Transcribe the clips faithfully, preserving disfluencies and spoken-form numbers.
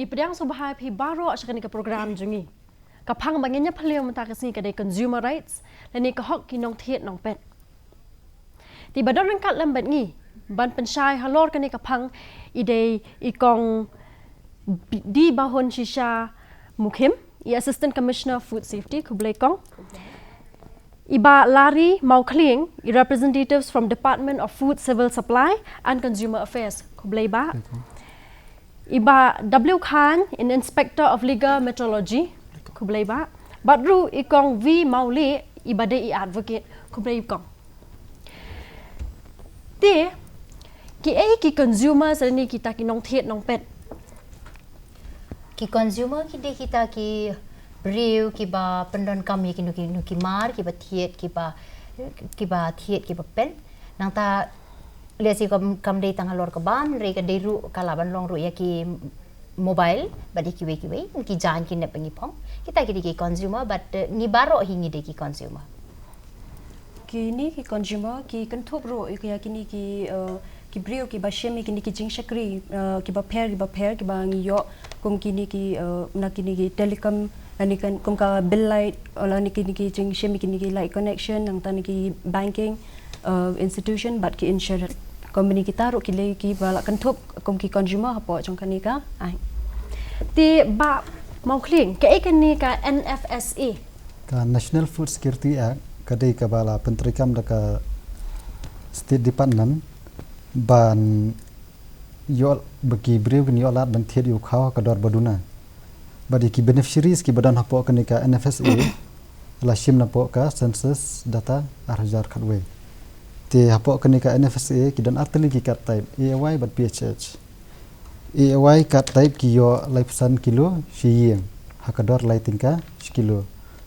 I pdiang sngewbha ïa phi baroh sha kane ka program jong ngi. Ka phang ba ngin ïa phylliew mynta ka sngi ka dei consumer rights, lane ka hok ki nongthied nongpet. Te ba don ryngkat lem bad ngi ban pynshai halor kane ka phang, i dei i kong D Bahun Shisha Mukhim, i Assistant Commissioner Food Safety, khublei kong. I Bah Larry Mawkhlieng, i representatives from Department of Food, Civil Supply and Consumer Affairs, khublei bah. I Bah W Khan, in Inspector of Legal Metrology, khublei bah. Bad ruh i kong V Mawlieh, i ba dei i advocate, khublei kong. Te, kiei ki consumers lane kita ki nongthied nongpet? Ki consumer ki dei kita ki briew kiba pyndonkam ïa kino kino ki mar, kiba thied, kiba, kiba thied, kiba pet. Nangta lehse kam, kam dei tang halor ka bam, hynrei ka dei ruh, ka lah ban long ruh ïa ki mobile bad ïa kiwei kiwei, ki jaiñ ki nep ba ngi phong. Kita ki dei ki consumer, bad, eh, ngi baroh hi ngi dei ki consumer. Kine ki consumer ki kynthup ruh ïa kine ki, eh, ki briew kiba shim ïa kine ki jingshakri, eh, kiba pher, kiba pher, kiba ngi ïoh kum kine ki, eh, na kine ki telecom, lane kan kum ka bill light, lane kine ki jingshim ïa kine ki light connection, nangta na ki banking, eh, institution bad ki insurance company, kita ruh ki dei kiba la kynthup kum ki consumer hapoh jong kane ka aiñ. Te Bah Mawkhlieng, kaei kane ka N F S A? Ka National Food Security Act ka dei kaba la pyntreikam da ka State Department ban ïoh, ba ki briew kin ïoh lad ban thied ïa u khaw ha ka dor ba duna. Bad ïa ki beneficiaries kiba don hapoh kane ka N F S A la shim napoh ka census data ar hajar khatwei. Te hapoh kane ka N F S A ki don ar tylli ki card type, A A Y bad P H H. A A Y card type ki ïoh laiphew san kilo shi ïing ha ka dor lai tyngka shi kilo.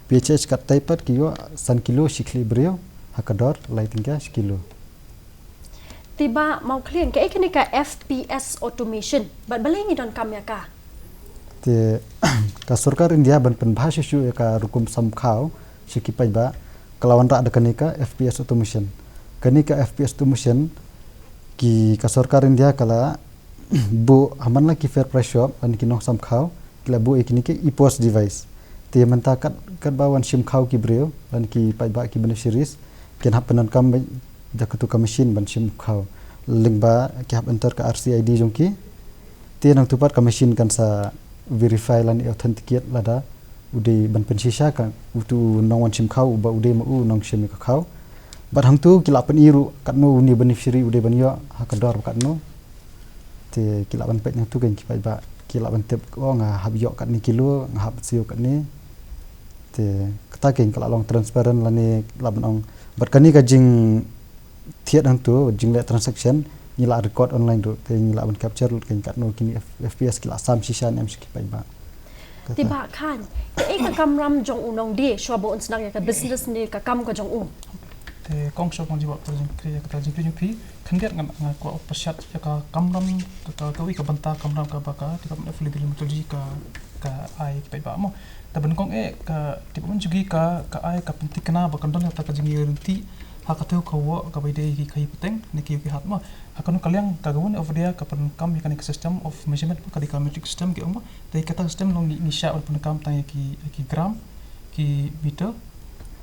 P H H card type pat ki ïoh san kilo shi khlieh briew ha ka dor lai tyngka shi kilo. Te Bah Mawkhlieng, kaei kane ka F P S automation bad balei ngi donkam ïa ka? Te ka sorkar India ban pynbha shuh shuh ïa ka rukom sam khaw sha ki paidbah, ka la wanrah da kane ka F P S automation. Kane ka F P S automation ki, ka sorkar India ka la buh ha man la ki fair price shop lane ki nongsam khaw, ki la buh ïa kine ki EPOS device. Te mynta kat, katba wan shim khaw ki briew lane ki paidbah, ki beneficiaries, kin hap pyndonkam beit da katu ka machine ban shim khaw, lyngba ki hap enter ka R C I D jong ki. Te nangtu pat ka machine kan sa verify lane authenticate lada u dei ban pynshisha ka utu u nongwan shim khaw uba u dei ma u u nongshim ïa ka khaw. Bad hangtu ki lah pyni ruh katno une u beneficiary u dei ban ïoh ha ka dor ba katno. Te ki lah ban peit nangtu kein ki paidbah, ki lah ban tip, oh, nga hap ïoh katne kilo, nga hap siew katne. Te kata kein ka lah long transparent lane lah ban ong. Bad kane ka jingthied hangtu, jingleh transaction, ngi lah record online ruh, te ngi lah ban capture ruh kein katno kine F-, F P S ki lah sam shisha ne em sha ki paidbah. Te Bah Khan, kaei ka kamram jong u nongdie shuwa ba un sdang ïa ka business ne ka kam ka jong u? Te kong, shuwa ban jubab kata ka jingkylli, kata ka jingkylli jong phi, khyndiat nga, nga kwah pyrshah ïa ka kamram, ka, ka, kawei ka bynta kamram kaba ka Department of Legal Metrology ka, ka ai ki paidbah mo. Te ban kong eh ka Department jong ngi ka, ka ai ka pynthikna ba kan don kata ka jingïarynti ha ka thew ka wah kaba ïadei ki khaii pateng ne ki ïew ki hat mo. Ha kano ka liang ka Government of India ka pyndonkam ïa kane ka system of measurement, ka dei ka metric system ki ong mo. Te kata ka system long ngi, ngi shah ban pyndonkam tang ïa ki, ïa ki gram, ki meter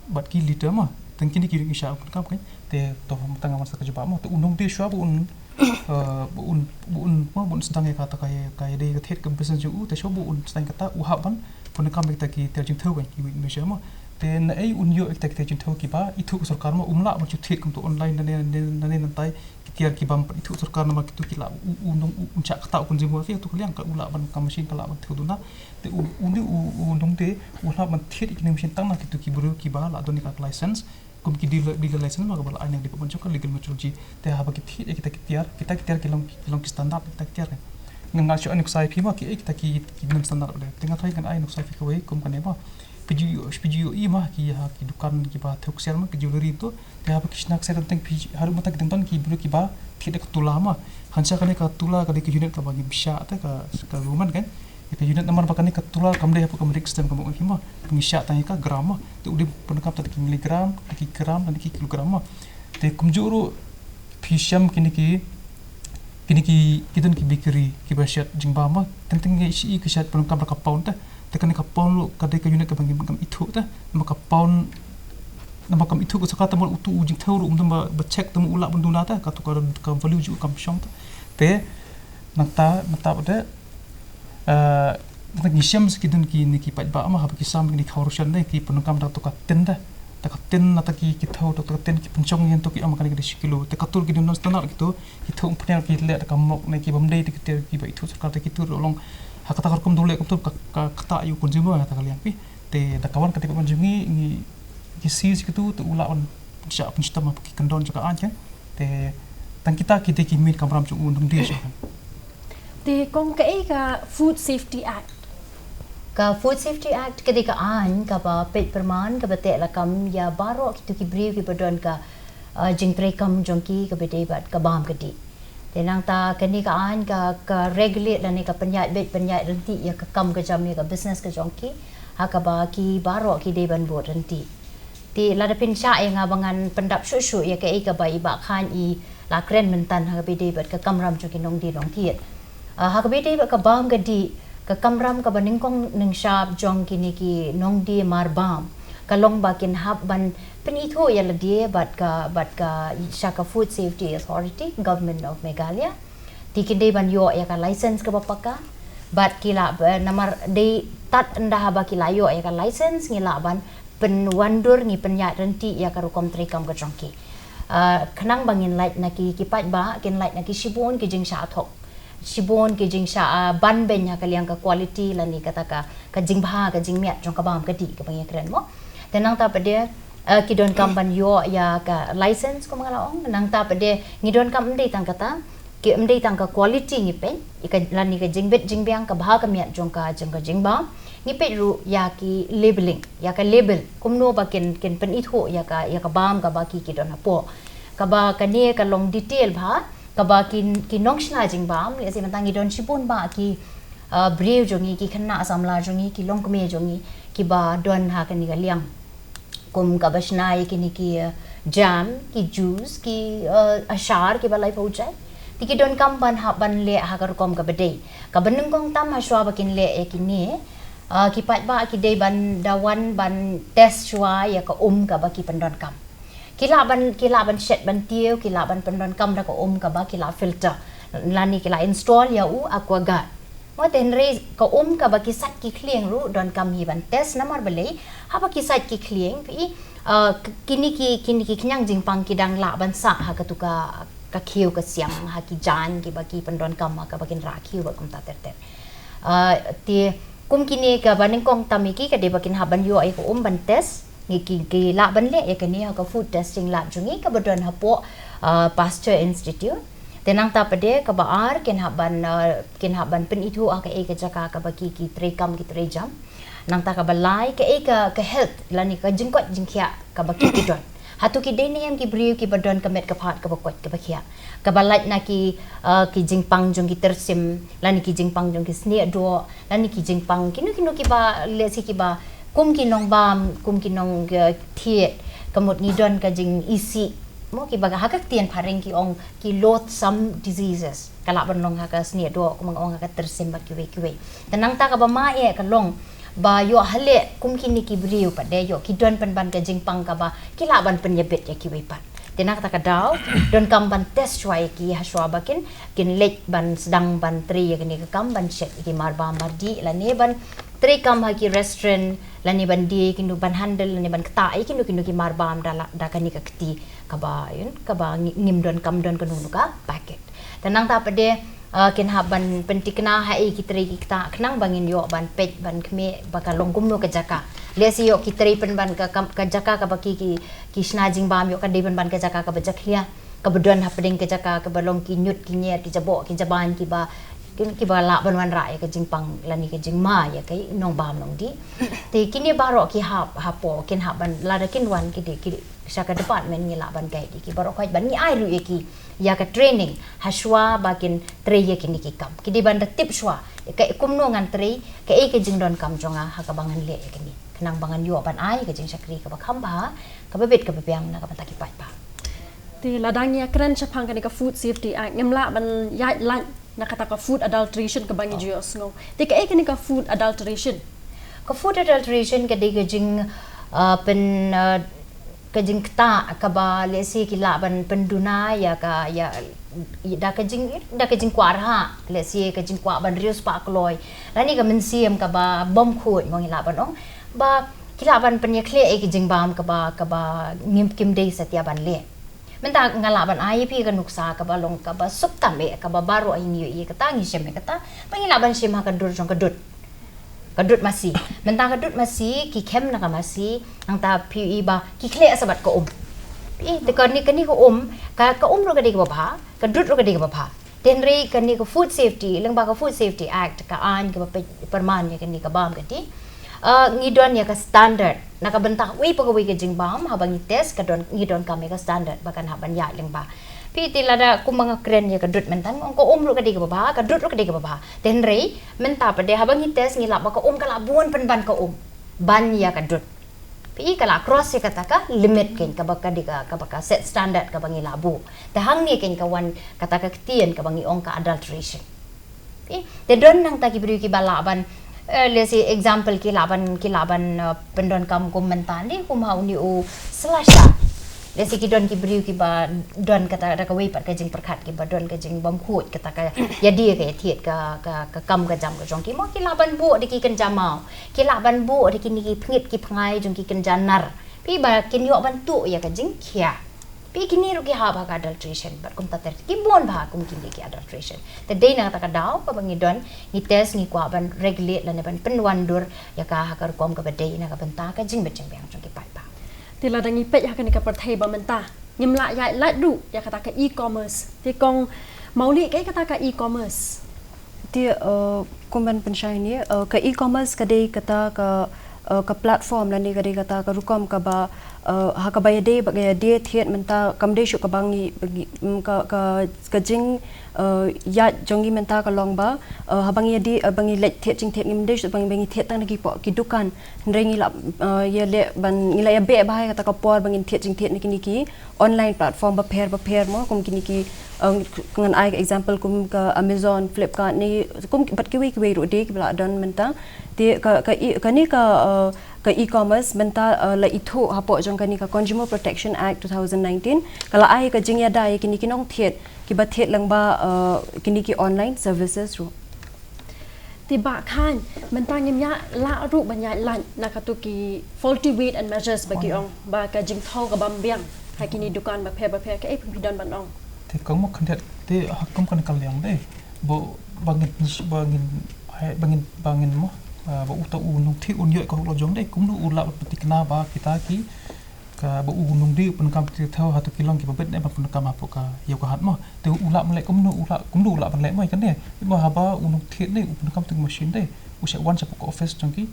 bad ki liter mo. Tang kine ki ngi shah ban pyndonkam kein. Te to mynta nga wan sa ka jubab mo. Te u nongdie shuwa ba un, eh, ba un, ba un, mo, ba un sdang ïa kata ka, ka ïadei ka thied ka business jong u, te shuwa ba un sdang kata u hap ban pyndonkam ïa kita ki tiar jingthew kein, ki weight measure mo. Te naei un ïoh ïa kita ki tiar jingthew kiba ithuh ka sorkar mo, um lah ban shu thied kumto online nane, nane, nane nangtai. Ki tiar ki bym pat ithuh sorkar namar kitu ki lah u, u nong, u, un shah ktah u consumer, ha katu ka liang ka u lah ban, ka machine ka lah ban thew duna. Te u, u, u, u nongdie u lah ban thied ïa kine ki machine tang na kitu ki briew kiba lah don ïa ka license. Kum ki dealer, dealer license ma kaba la ai na ka department jong ka legal metrology. Te haba ki thied ïa kita ki tiar, kita ki tiar ki long, ki long ki standard kita ki tiar. Nga, nga shu ai nuksa ïa phi ma kiei kita ki, ki non standard ba dei. Te nga try ngan ai nuksa ïa phi kawei kum kane ba. Phi ju, phi ju ïohi ma ki, ha ki dukan kiba thew ksiar ma, ki jewellery to. Te haba ki shna ksiar teng phi, haduh mynta ki dang don ki briew kiba thied da ka tula ma. Hansha kane ka tula ka dei ka unit kaba ngi bishah te ka, ka government kein. Ïa ka unit namar ba kane ka tula kam dei hapoh ka metric system kaba ngi ma. Ngi shah tang ïa ka gram ma. Te u dei pyndonkam tang da ki milligram, da ki gram, da ki kilogram ma. Te kumjuh ruh phi shem kine ki Kine ki, ki don ki bakery kiba shet jingbam, teng teng ngi ïohi ki shet pyndonkam da ka pound te. Te kane ka pound ruh ka dei ka unit kaba ngim, ngim ithuh te. Namar ka pound, namar kam ithuh ka sorkar te, namar utu u jingthew ruh um don ba, ba check te, namar u lah ban duna te, kato ka, ka value jong u kam shong te. Te nangta, nangta pat de, eh, nangta ngi shem sa ki don kine ki paidbah mo, haba ki sam kine ki khaw ration te, ki pyndonkam da kato ka tin te. Da ka tin, nangta ki, ki thew da kato ka tin, ki pynshong ïa kato, ki ong kane ka dei shi kilo. Te kato ki don standard kito, ki thew pynïar ki leh da ka mok ne ki bym dei, te ki te kiba ithuh sorkar te kito ruh long. Ha kata ka rukom dei leh kumto ka, ka, kata ïa u consumer ha kata ka liang phi. Te da ka wan ka department jong ngi, ngi, ngi seize ïa kito, te u lah ban pynshah pynshitom ha ki kyndon jong ka aiñ kan. Te tang kita ki dei ki main kamram jong u nongdie jong ka. Te kong, kaei ka Food Safety Act? Ka Food Safety Act ka dei ka aiñ kaba peit pyrman, kaba teh lakam ïa baroh kito ki briew kiba don ka, uh, jingtreikam jong ki kaba dei bad ka bam ka dih. Te nangta kane ka aiñ ka, ka regulate lane ka pynïaid beit pynïaid ryntih ïa ka kam ka jam, ïa ka business ka jong ki, ha kaba ki baroh ki dei ban bud ryntih. Te lada phin shah ïa nga ba ngan pyndap shuh shuh ïa kaei kaba i Bah Khain i la kren mynta ha kaba ïadei bad ka kamram jong ki nongdie nongthied. Ah, ha kaba ïadei bad ka bam ka dih, ka kamram kaba nyngkong nyngshap jong kine ki nongdie marbam ka long ba kin hap ban pynithuh ïa lade bad ka, bad ka sha ka Food Safety Authority, Government of Meghalaya. Te kin dei ban ïoh ïa ka license kaba paka. Bad ki lah ba, namar dei tad ynda haba ki la ïoh ïa ka license, ngi lah ban pynwandur, ngi pynïaid ryntih ïa ka rukom treikam ka jong ki. Ah, khnang ba ngin lait na ki, ki paidbah kin lait na ki shibun ki jingshah thok, shibun ki jingshah, ah, ban beiñ ha ka liang ka quality lane kata ka, ka jingbha, ka jingmiat jong ka bam ka dih kaba ngi kren mo. Te nangta pat de, ah, ki donkam ban ïoh ïa ka license, kum nga la ong. Nangta pat de ngi donkam ym dei tang kata, ki ym dei tang ka quality ngi peit, ïa ka, lane ka jingbit jingbiang, ka bha ka miat jong ka, jong ka jingbam. Ngi peit ruh ïa ki labeling, ïa ka label, kumno ba kin, kin pynithuh ïa ka, ïa ka bam kaba ki, ki don hapoh. Kaba kane ka long detail bha, kaba ki, ki nongshna jingbam, lehse mynta ngi don shibun bha ki, uh, briew jong ngi, ki khynnah samla jong ngi, ki longkmie jong ngi, kiba don ha kane ka liang. Kum kaba shna ïa kine ki, uh, jam, ki juice, ki, uh, ashar, kiba lai phew jait. Te ki donkam ban hap ban leh ha ka rukom kaba dei. Kaba nyngkong tam hashwa ba kin leh ïa kine, uh, ki paidbah ki dei ban da wan ban test shwa ïa ka um kaba ki pyndonkam. Ki lah ban, ki lah ban shet ban tiew, ki lah ban pyndonkam da ka um kaba ki la filter. Lane ki la install ïa u aqua guard. Mo, te hynrei ka um kaba ki sait ki khlieng ruh donkam hi ban test, namar balei, haba ki sait ki khlieng phi, uh, k-, kine ki, kine ki khñiang jingpang ki dang lah ban sah ha katu ka, ka khiew ka siam, ha ki jaiñ kiba ki pyndonkam ha kaba kin rah khiew bad kumta ter ter. Uh, te kum kine, kaba nyngkong tam ïa ki ka dei ba kin hap ban ïoh ïa ka um ban test. Ngi ki, ki lah ban leh ïa kane ha ka food testing lab jong ngi kaba don hapoh, uh, Pasteur Institute. Te nangta pat de kaba ar kin hap ban, uh, kin hap ban pynithuh ha kaei ka jaka kaba ki, ki treikam, ki treijam. Nangta kaba lai kaei ka, ka health lane ka jingkoit jingkhiah kaba ki, ki don. Hato ki dei ne em ki briew kiba don ka met ka phad kaba koit kaba khiah, kaba lait na ki, uh, ki jingpang jong ki tyrsim lane ki jingpang jong ki snieh doh, lane ki jingpang kino kino kiba, lehse kiba kum ki nongbam, kum ki nong, uh, thied, ka mut ngi don ka jingisih. Mo, kiba ha ka ktien phareng ki ong ki loathsome diseases. Ka lah ban long ha ka snieh doh, kumba nga ong, ha ka tyrsim bad kiwei kiwei. Te nangta kaba ma eh ka long ba ïoh haleh kum kine ki briew pat de ïoh ki don pynban ka jingpang kaba ki lah ban pynïabit ïa kiwei pat. Te na kata ka daw donkam ban test shwa ïa ki hashwa ba kin, kin leit ban sdang ban trei ïa kane ka kam ban shet ïa ki marbam mardih lane ban treikam ha ki restaurant lane ban die kino, ban handle lane ban ktah ïa kino kino ki marbam da la, da kane ka kti kaba, you know, kaba ngi-, ngim donkam don kano kano ka packet. Te nangta pat de, uh, kin hap ban pynthikna ha ei ki trei ki ktah khnang ba ngin ïoh ban peit ban khmih ba ka long kumno ka jaka. Lehse ïoh ki trei pynban ka, ka, ka jaka kaba ki, ki, ki shna jingbam, ïoh ka dei pynban ka jaka kaba jakhlia, kaba don hapdeng ka jaka kaba long ki ñiut ki ñier, ki jaboh ki jaban, kiba, ki, kiba lah ban wanrah ïa ka jingpang lane ka jingma ïa ki nongbam nongdih. Te kine baroh ki hap hapoh, kin hap ban, lada kin wan ki dei, ki dei sha ka department, ngi lah ban guide ïa ki baroh khoit, ban ngi ai ruh ïa ki ïa ka training hashwa ba kin trei ïa kine ki kam. Ki dei ban da tip shwa ka kumno ngan trei, kaei ka jingdonkam jong nga ha kaba ngan leh ïa kine, khnang ba ngan ïoh ban ai ka jingshakri kaba kham bha, kaba bit kaba biang na ka bynta ki paidbah. Te lada ngi ïakren shaphang kane ka Food Safety Act, ngim lah ban ïaid lait na kata ka food adulteration kaba ngi ju ïohsngew. Te kaei kane ka food adulteration? Ka food adulteration ka dei ka jing, uh, pyn, uh, ka jingktah kaba, let's say, ki lah ban pynduna ïa ka, ïa, ïa da ka jing, da ka jingkwah rhah, let's say, ka jingkwah ban riewspah kloi, lane ka mynsiem kaba bym khuid, mo, ngi lah ban ong, ba ki lah ban pynïakhleh ïa ka jingbam kaba, kaba ngim, kim dei satia ban leh. Mynta nga lah ban ai ïa phi ka nuksa kaba long kaba suk tam eh, kaba baroh ngi ïohi ïa kata, ngi shem ïa kata, ba ngi lah ban shim ha ka dur jong ka dud. Ka dud masi. Mynta ka dud masi, ki khem na ka masi, nangta phi ïohi ba ki khleh sa bad ka um. Phi, te kane, kane ka um, ka, ka um ruh ka dei kaba bha, ka dud ruh ka dei kaba bha. Te hynrei kane ka food safety, lyngba ka Food Safety Act, ka aiñ kaba peit pyrman ïa kane ka bam kati, uh, ngi don ïa ka standard. Na ka bynta kawei pa kawei ka jingbam, haba ngi test, ka don, ngi donkam ïa ka standard ba kan hap ban ïaid lyngba. Phi, te lada kumba nga kren ïa ka dud mynta, nga ong ka um ruh ka dei kaba bha, ka dud ruh ka dei kaba bha. Te hynrei mynta pat de haba ngi test, ngi lap ba ka um ka la bun pynban ka um ban ïa ka dud. Phi, ka la cross ïa kata ka limit keiñ kaba ka dei ka, kaba ka set standard kaba ngi la buh. Te hangne keiñ ka wan kata ka ktien kaba ngi ong ka adulteration. Phi, te don nangta ki briew kiba lah ban, eh, let's say example, ki lah ban, ki lah ban, eh, pyndonkam kum mynta ne, kum ha une u slasha. Let's say ki don ki briew kiba don kata da kawei pat ka jingpyrkhat, kiba don ka jingbymkhuid, kata ka ïadie ka ïathied ka, ka, ka kam ka jam ka jong ki, mo, ki lah ban buh da ki kynja maw, ki lah ban buh da kine ki pngit ki pngai jong ki kynja nar. Phi, ba kin ïoh ban tuh ïa ka jingkhia. Phi, kine ruh ki hap ha ka adulteration, bad kumta ter ki bun bha kum kine ki adulteration. Te dei na kata ka daw kaba ngi don, ngi test, ngi kwah ban regulate lane ban pynwandur ïa ka ha ka rukom kaba dei na ka bynta ka jingbit jingbiang jong ki paidbah. Te lada ngi peit ha kane ka pyrthei ba mynta, ngim lah ïaid lait ruh ïa kata ka e-commerce. Te kong Mawlieh, kaei kata ka e-commerce? Te, uh, kum ban pynshai ne, uh, ka e-commerce ka dei kata ka, uh, ka platform lane ka dei kata ka rukom kaba, uh, ha kaba ïadei bad ka ïadie thied mynta, kam dei shuh kaba ngi, ba ngi, mm, ka, ka, ka jing, uh, ïaid jong ngi mynta ka long ba, uh, haba ngi ïadie, uh, ba ngi leit thied jingthied, ngim dei shuh ba ngi, ba ngi thied tang na ki poh ki dukan. Hynrei ngi lah, uh, ïaleh ban, ngi lah ïabeh bha ïa kata ka por ba ngin thied jingthied na kine ki online platform bapher bapher, mo, kum kine ki, uh, ngan ai ka example kum ka Amazon, Flipkart ne, kum bad kiwei kiwei ruh de kiba la don mynta. Te ka, ka e-, kane ka, uh, ka e-commerce mynta, uh, la ithuh hapoh jong kane ka Consumer Protection Act two thousand nineteen, ka la ai ka jingïada ïa kine ki nongthied kiba thied lyngba, uh, kine ki online services ruh. Te Bah Khan, mynta ngim ïa lah ruh ban ïaid lait na kato ki faulty weight and measures ba ki ong, ba ka jingthew ka bym biang ha kine dukan bapher bapher, kaei phi don ban ong? Te kong mo, khyndiat te ha kum kane ka liang de, ba, ba ngin, ba ngin, hai, ba ngin, ba ngin mo, ah, ba uta u nongthied un ïoh ka hok la jong de, kumno u lah ban pynthikna ba kita ki, ka, ba u nongdie u pyndonkam ki thew hato ki long kiba bit ne ban pyndonkam hapoh ka ïew ka hat mo. Te u lah ban leh kumno, u lah, kumno u lah ban leh mo ïa kane. Ba haba u nongthied ne u pyndonkam tu machine de, u sa wan shapoh ka office jong ki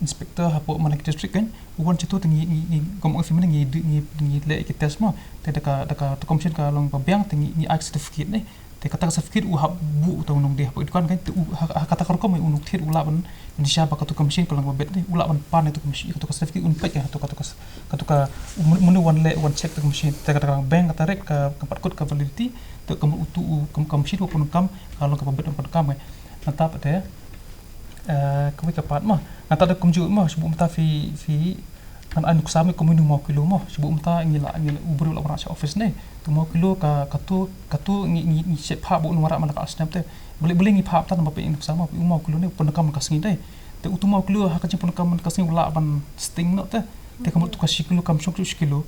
inspector hapoh Mandalay District kan, u wan shato te ngi, ngi, ngi, kum ong phi mynne, ngi, ngi, ngi leh ki test mo. Te da ka, da ka, da ka machine ka long ba biang te ngi, ngi ai certificate ne. Te kata ka certificate u hap buh uta u nongdie hapoh dukan kan, te u ha, ha kata ka rukom u nongthied u lah ban, ban shisha ba kato ka machine ka long ba bit ne, u lah ban pan ïa kato ka machine, kato ka certificate un peit ïa kato, kato ka, kato ka, u mano, mano wan leh, wan check kato ka machine. Te kata ka bang kata rek ka, ka pat kut ka validity, te ka mut utu u, ka, ka machine u pyndonkam ka long kaba bit u pyndonkam kan. Nangta pat te, eh, kawei ka pat mo. Nangta da kumjuh mo, shu buh mynta phi, phi, ngan ai nuksa mo kum ïa u maw kilo mo. Shu buh mynta ngi la, ngi la, u briew la wanrah sha office ne. Te u maw kilo ka, kato, kato ngi, ngi, ngi shu phah ba un wanrah man la ka ar snem te. Balei, balei ngi phah mynta namar phi ïa nuksa mo, u maw kilo ne u pyndonkam man ka sngi de. Te utu maw kilo ha ka jingpyndonkam man ka sngi u lah ban sting noh te. Te ka mut utu ka shi kilo kam shong shuh shi kilo.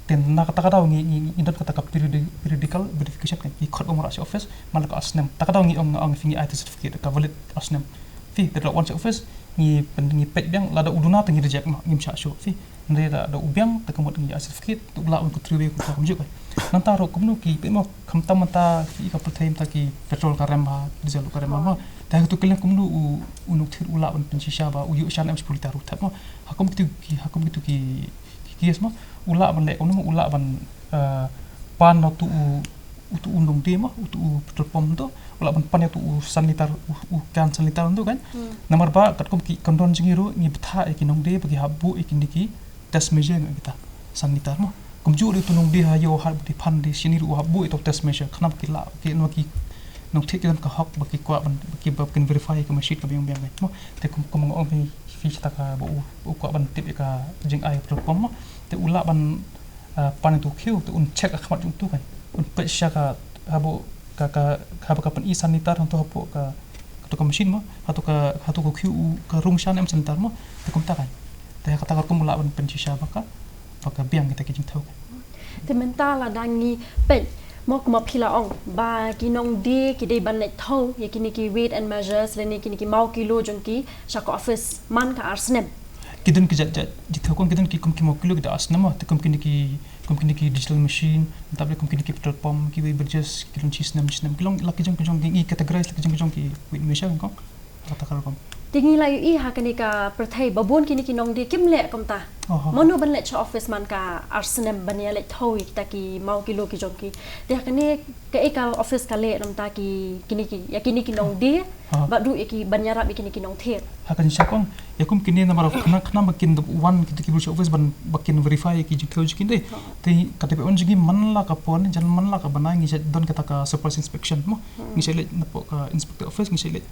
Te na kata ka daw ngi, ngi, ngi don kata ka periodi-, periodical verification kan, ki khot ba wanrah sha office man la ka ar snem. Kata ka daw ngi ong, ong phi ngi ai te certificate ka valid ar snem. Phi, te da la wan sha office ngi pyn, ngi peit biang, lada u duna te ngi reject noh, ngim shah shuh phi. Hynrei lada u biang te ka mut ngi ai certificate, te u lah ban kynthrew ïa ka kumjuh kan. Nangta ruh kumno ki, phi mo, khamtam mynta phi ka pyrthei mynta ki petrol ka rem bha, diesel ka rem bha mo. Te ha kato ka liang kumno u, u nongthied u lah ban pynshisha ba u ïoh shan em shiphew litar ruh thep mo. Ha kum kito ki, ha kum kito ki, ki case mo, u lah ban leh kumno mo, u lah ban, eh, pan na utu u, utu u nongdie mo, utu u petrol pump to, u lah ban pan ïa utu u san litar, u, u can san litar to kan. Hmm. Namar ba katkum ki kyndon jong ngi ruh ngi bthah ïa ki nongdie ba ki hap buh ïa kine ki test measure ngi kita san litar mo. Kumjuh ruh utu nongdie ha ïew hat ba dei phan dei shini ruh u hap buh ïa utu test measure khnang ba ki lah ki nong ki nongthied ki don ka hok ba ki kwah ban ba ki ba kin verify ïa ka machine kaba ïong biang mo. Te kum kum nga ong phi phi sha ta ka ba u u kwah ban tip ïa ka jingai petrol pump mo. Te u lah ban ah, pan ïa utu u khiew te un check ha khmat jong utu kan. Un peit sha ka haba ka ka haba ka pyni sanitar hangto hapoh ka kato ka machine mo. Hato ka hato ka khiew u ka rung sha ne em sanitar mo. Te kumta kan. Te ha kata ka rukom u lah ban pynshisha ba ka ba ka biang kita ki jingthew kan. Te mynta lada ngi peit mo kumba phi la ong ba ki nongdie ki dei ban leit thew ïa kine ki weight and measures lane kine ki maw kilo jong ki sha ka office man ka ar snem. Ki don ki jait jait jingthew kong ki don ki kum ki maw kilo ki da ar snem mo. Te kum kine ki kum kine ki digital machine, nangta phi leh kum kine ki petrol pump, kiwei ba just ki don shi snem shi snem ki long la ki jong ki jong ki ngi categorize la ki jong ki jong ki weight measure kong. Kata ka rukom. Te ngi la ïohi ha kane ka pyrthei ba bun kine ki nongdie kim leh kumta. Oho. Mano ban leit sha office man ka ar snem ban ïa leit thew ïa kita ki maw kilo ki jong ki. Te ha kane kaei ka office ka leh namta ki kine ki ïa kine ki nongdie. Aha. Bad ruh ïa ki ban ïarap ïa kine ki nongthied. Ha ka jingshisha kong ïa kum kine namar khnang khnang ba kin da wan kito ki briew sha office ban ba kin verify ïa ki jingthew jong ki dei. Aha. Te ka dei ban ong jong ngi man la ka por ne jan man la ka bnai ngi sa don kata ka surprise inspection mo. Hmm. Ngi sa leit napoh ka inspector office ngi sa leit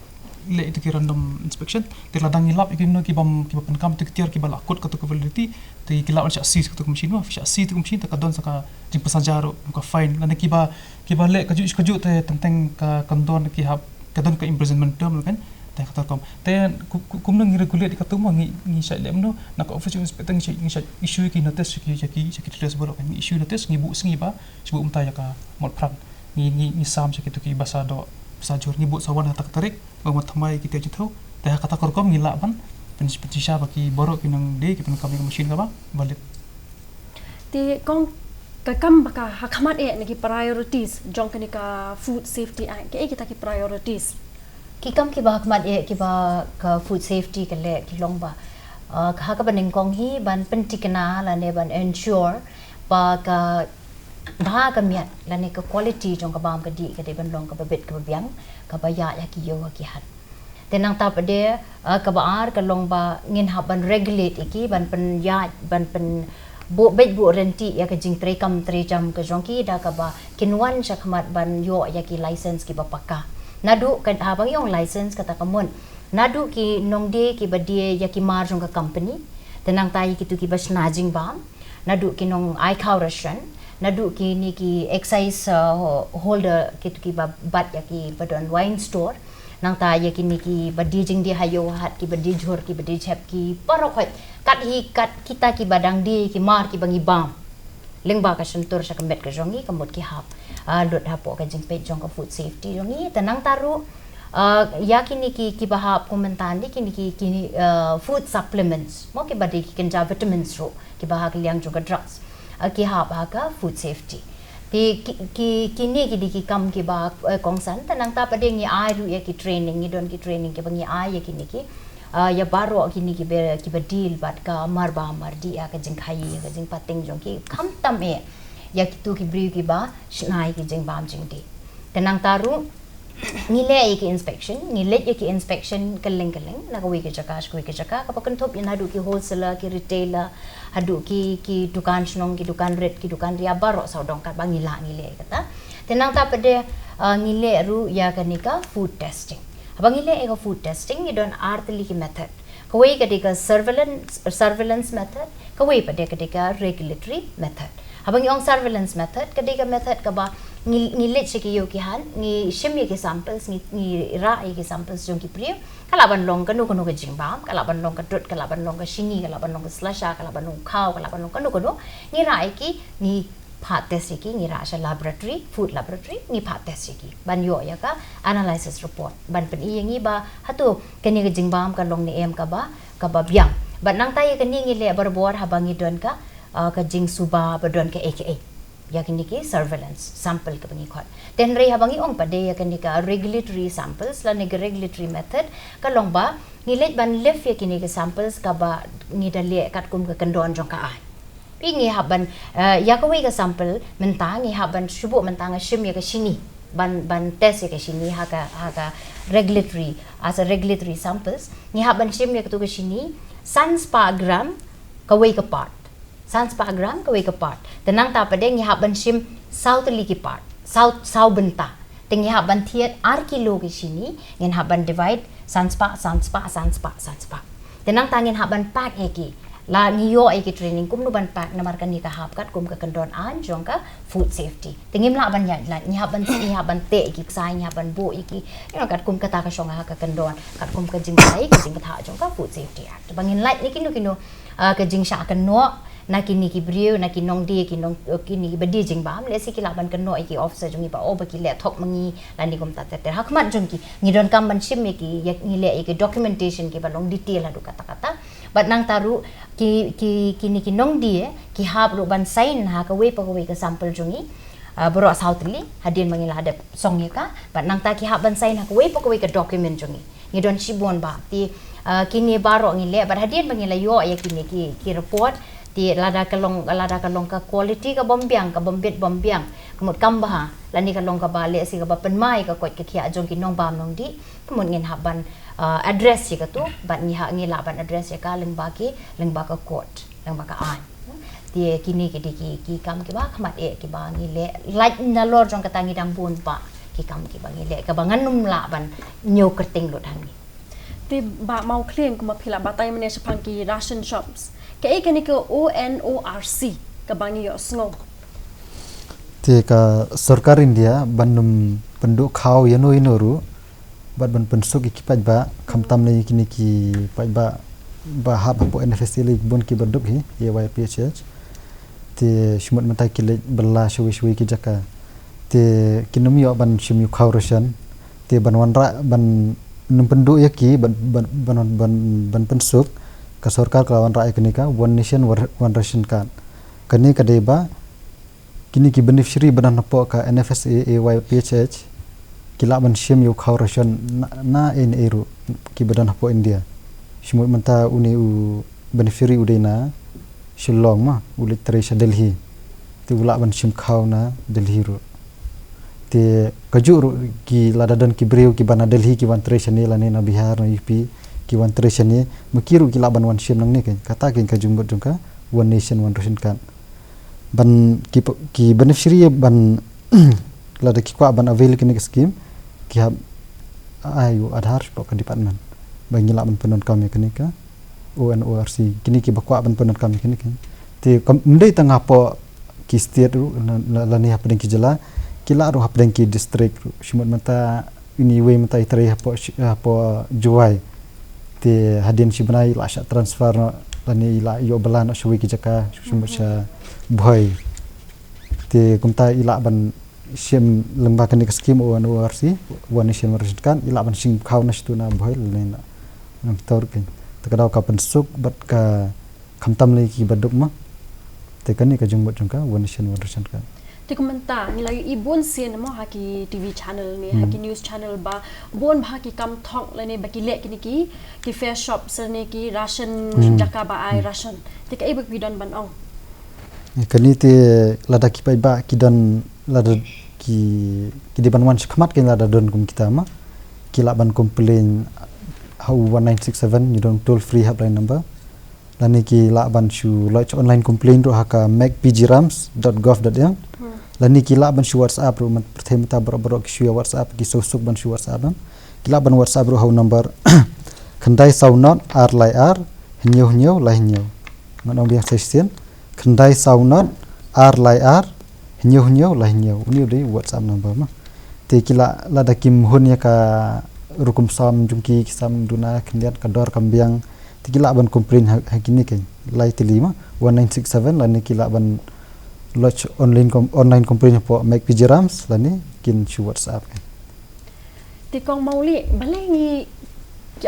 leh ito ki random inspection. Te lada ngi lap ïa kino ki bym ki ba pynkam ito ki tiar ki ba la kut kato ka validity. Te ki lah ban shah seize kato ka machine mo. Shah seize ito ka machine te ka don sa ka jingpynsaja ruh ka fine. Lane ki ba ki ba leh kajuh kajuh te teng teng ka kyndon ki hap ka don ka imprisonment term kan. Te kata rukom. Te ku- ku- kumno ngi regulate ïa kato mo ngi ngi shah leh kumno na ka office inspector ngi shah ngi shah issue ki notice ki ki ki traders baroh kan ngi issue notice ngi buh sngi ba shu buh mynta ïa ka mot phrang. Ngi ngi ngi sam sha kito ki ba sa doh ba sa jur ngi buh sa wan ha kata ka tarik. Ba ma thymmai ki te jingthew te ha kata ka rukom ngi lah ban pyn- pynshisha ba ki baroh ki nongdie ki pynkam ïa ka machine kaba valid. Te kong ka kam ba ka ha khmat eh na ki priorities jong kane ka Food Safety Act kaei kita ki priorities? Ki kam kiba ha khmat eh kiba ka Food Safety ka leh ki long ba ah, ha kaba nyngkong hi ban pynthikna lane ban ensure ba ka ba ka miat lane ka quality jong ka bam ka dih ka dei ban long kaba bit kaba biang kaba ïaid ha ki ïew ha ki hat. Te nangta pat de ah, kaba ar ka long ba ngin hap ban regulate ïa ki ban pynïaid ban pynbuh beit buh rynti ïa ka jingtrei kam trei jam ka jong ki da kaba kin wan sha khmat ban ïoh ïa ki license kiba paka. Naduh ka haba ngi ong license kata ka mut naduh ki nongdie kiba die ïa ki mar jong ka company. Te nangta ïa kito kiba shna jingbam naduh ki nong ai khaw ration naduh kine ki excise uh, holder kito kiba bat ïa kiba don wine store. Nangta ïa kine kiba die jingdie ha ïew ha hat kiba die jhur kiba die jhep ki baroh khoit kat hi kat kita kiba dang die ki mar kiba ngi bam. Lyngba ka shyntur sha ka met ka jong ngi ka mut ki hap ah, lut hapoh ka jingpeit jong ka Food Safety jong ngi te nangta ruh ah, ïa kine ki kiba hap kum mynta ni kine ki kine ah, food supplements mo kiba dei ki kynja vitamins ruh kiba ha ka liang jong ka drugs ah, ki hap ha ka Food Safety. Te ki ki kine ki dei ki kam kiba eh, kongsan te nangta pat de ngi ai ruh ïa ki training ngi don ki training kiba ngi ai ïa kine ki ah, ïa baroh kine kiba kiba deal bad ka mar bam mar dih ïa ka jingkhaii ïa ka jingpateng jong ki khamtam eh ïa kito ki briew kiba shna ïa ki jingbam jingdih. Te nangta ruh ngi leh ïa ki inspection ngi leit ïa ki inspection kylleng kylleng na kawei ka jaka sha kawei ka jaka kaba kynthup ïa naduh ki wholesaler ki retailer haduh ki ki dukan shnong ki dukan rit ki dukan ria baroh sawdong katba ngi lah ngi leh ïa kata. Te nangta pat de ah, ngi leh ruh ïa kane ka food testing. Haba ngi leh ïa ka food testing ngi don ar tylli ki method. Kawei ka dei ka surveillance surveillance method kawei pat de ka dei ka regulatory method. Haba ngi ong surveillance method ka dei ka method kaba ngi ngi leit sha ki ïew ki hat ngi shim ïa ki samples ngi ngi rah ïa ki samples jong ki briew ka lah ban long kano kano ka jingbam ka lah ban long ka dud ka lah ban long ka shini ka lah ban long ka slasha ka lah ban long khaw ka lah ban long kano kano ngi rah ïa ki ngi phah test ïa ki ngi rah sha laboratory food laboratory ngi phah test ïa ki ban ïoh ïa ka analysis report ban pyni ïa ngi ba hato kane ka jingbam ka long ne em kaba kaba biang. Bad nangta ïa kane ngi leh barabor haba ngi don ka ah, ka jingsuba ba don kaei kaei ïa kine ki surveillance sample kaba ngi khot. Te hynrei haba ngi ong pat de ïa kane ka regulatory samples lane ka regulatory method ka long ba ngi leit ban lift ïa kine ki samples kaba ngi da leh katkum ka kyndon jong ka aiñ. Phi ngi hap ban eh, ïa kawei ka sample mynta ngi hap ban shu buh mynta nga shim ïa ka shini ban ban test ïa ka shini ha ka ha ka regulatory as a regulatory samples ngi hap ban shim ïa katu ka shini san spah gram kawei ka part. San spah gram kawei ka part. Te nangta pat de ngi hap ban shim saw tylli ki part. Saw, saw bynta. Te ngi hap ban thied ar kilo ki shini, ngin hap ban divide san spah, san spah, san spah, san spah. Te nangta ngin hap ban pack ïa ki. La ngi ïoh ïa ki training kumno ban pack namar kane ka hap katkum ka kyndon aiñ jong ka food safety. Te ngim lah ban ïaid lait, ngi hap ban, ngi hap ban teh ïa ki ksai, ngi hap ban buh ïa ki. You know, katkum kata ka shong ha ka kyndon, katkum ka jingbatai, ka jingbthah jong ka Food Safety Act. Te ba ngin lait ne kino kino, ah, ka jingshah kynnoh na kine ki briew, na ki nongdie, ki nong, eh, kine ki ba die jingbam, lehse ki lah ban kynnoh ïa ki officer jong ngi ba, oh, ba ki leh thok ma ngi, lane kumta ter ter. Ha khmat jong ki, ngi donkam ban shim ïa ki, ïa ngi leh ïa ki documentation ki ba long detail haduh katta katta. Bad nangta ruh ki, ki, kine ki nongdie ki hap ruh ban sign ha kawei pa kawei ka sample jong ngi. Ah, baroh saw tylli, hadien ba ngi la dep song ïa ka, bad nangta ki hap ban sign ha kawei pa kawei ka document jong ngi. Ngi don shibun bah, te, ah, kine baroh ngi leh, bad hadien ba ngi la ïoh ïa kine ki, ki report, te lada ka long, lada ka long ka quality ka bym biang, ka bym bit bym biang, ka mut kam bha, lane ka long kaba lehse kaba pynmai ka koit ka khiah jong ki nongbam nongdie, ka mut ngin hap ban, ah, address ïa katu, bad ngi ha, ngi lah ban address ïa ka lyngba ki, lyngba ka court, lyngba ka aiñ. Te kine ki dei ki, ki kam kiba khmat eh kiba ngi leh, lait nalor jong kata ngi dang bun bah ki kam kiba ngi leh, kaba ngan ym lah ban ñiew kyrteng lut hangne. Te Bah Mawkhlieng, kumba phi la batai mynne shaphang ki ration shops, kaei kane ka O N O R C kaba ngi ïohsngew? Te ka sorkar India ban ym pynduh khaw ïano ïano ruh, bad ban pynsuk ïa ki paidbah, khamtam lei kine ki paidbah ba hap hapoh N F S A lei bun kiba duk hi, A Y P H H. Te shimut mynta ki leit bylla shawei shawei ki jaka. Te kin ym ïoh ban shim ïa u khaw ration. Te ban wanrah, ban ym pynduh ïa ki, ban, ban, ban, ban, ban pynsuk, ka sorkar ka la wanrah ïa kane ka One Nation, One, One Ration Card. Kane ka dei ba kine ki beneficiary ba don hapoh ka N F S A, A Y P H H, ki lah ban shim ïa u khaw ration na, na ei na ei ruh kiba don hapoh India. Shimut mynta une u beneficiary u dei na Shillong ma, u leit trei sha Delhi. Te u lah ban shim khaw na Delhi ruh. Te kajuh ruh ki, lada don ki briew kiba na Delhi ki wan trei shane, lane na Bihar, na U P, ki wan trei shane, ma ki ruh ki lah ban wan shim nangne keiñ. Kata keiñ ka jingmut jong ka One Nation, One Ration Card. Ban ki, ki beneficiary ban, lada ki kwah ban avail kane ka scheme, ki hap ai u Aadhaar shapoh ka department ba ngi lah ban pyndonkam ïa kane ka O N O R C, kine kiba kwah ban pyndonkam ïa kane ka. Te kam, ym dei tang hapoh ki state ruh, la, la, lane hapdeng ki jylla, ki lah ruh hapdeng ki district ruh. Shimut mynta, ine iwei mynta i trei hapoh shi-, hapoh Jowai. Te hadien shi bnai i la shah transfer noh, lane i la ïoh bylla noh shawei ki jaka, shimut sha Bhoi. Te kumta i lah ban shim lyngba kane ka scheme O N O R C, One Nation One Ration Card, i lah ban shim khaw na shatu na Bhoi lane na Nongpyidaw ruh keiñ. Te ka daw ka pynsuk bad ka khamtam lei kiba duk ma. Te kane ka jingmut jong ka One Nation One Ration Card. Te kumta ngi la ïohi bun sien mo ha ki T V channel ne, ha ki news channel ba bun bha ki kam thok lane ba ki leh kine ki, ki fair shop lane ki ration, jaka ba ai ration. Te kaei ba phi don ban ong? Ïa kane te lada ki paidbah ki don, lada ki, ki dei ban wan shakhmat keiñ, lada don kum kita ma, ki lah ban complain ha u one nine six seven, ngi don toll free helpline number. Lane ki lah ban shu lodge online complaint ruh ha ka make P G rams dot gov dot in. Lane ki lah ban shu WhatsApp ruh, man pyrthei mynta baroh baroh ki shu ïa WhatsApp, ki suk suk ban shu WhatsApp em. Ki lah ban WhatsApp ruh ha u number khyndai saw nod ar lai ar hynñiew hynñiew lai hynñiew. Ngan ong biang sa shisien. Khyndai saw nod ar lai ar hynñiew hynñiew lai hynñiew. Une u dei WhatsApp number ma. Te ki lah, lada kim hun ïa ka rukom sam jong ki, ki sam duna khyndiat, ka dor kam biang. Te ki lah ban complain ha, ha kine keiñ, lai tylli ma, one nine six seven, lane ki lah ban lodge online com-, online complain hapoh make P G rams, lane kin shu WhatsApp keiñ. Te Kong Mawlieh, balei ngi,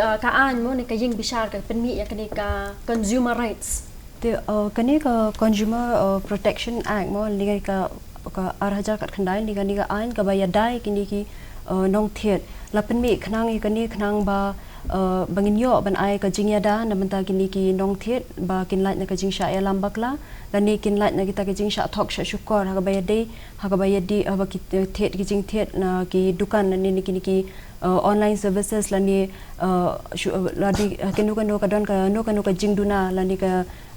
ah, ka aiñ mo ne ka ïing bishar ka pynmih ïa kane ka consumer rights? Te, ah, kane ka Consumer, ah, Protection Act mo, ne ka, ka ar hajar khatkhyndai, ne kane ka aiñ kaba ïada ïa kine ki, ah, nongthied. La pynmih khnang ïa kane khnang ba, ah, ba ngin ïoh ban ai ka jingïada na bynta kine ki nongthied, ba kin lait na ka jingshah ïalam bakla, lane kin lait na kita ka jingshah thok shah shukor, ha kaba ïadei, ha kaba ïadei, ha ba ki, eh, thied ki jingthied na ki dukan lane na kine ki, uh, online services lane uh, shu- uh, lane uh, kano kano ka don kano kano ka jingduna lane ka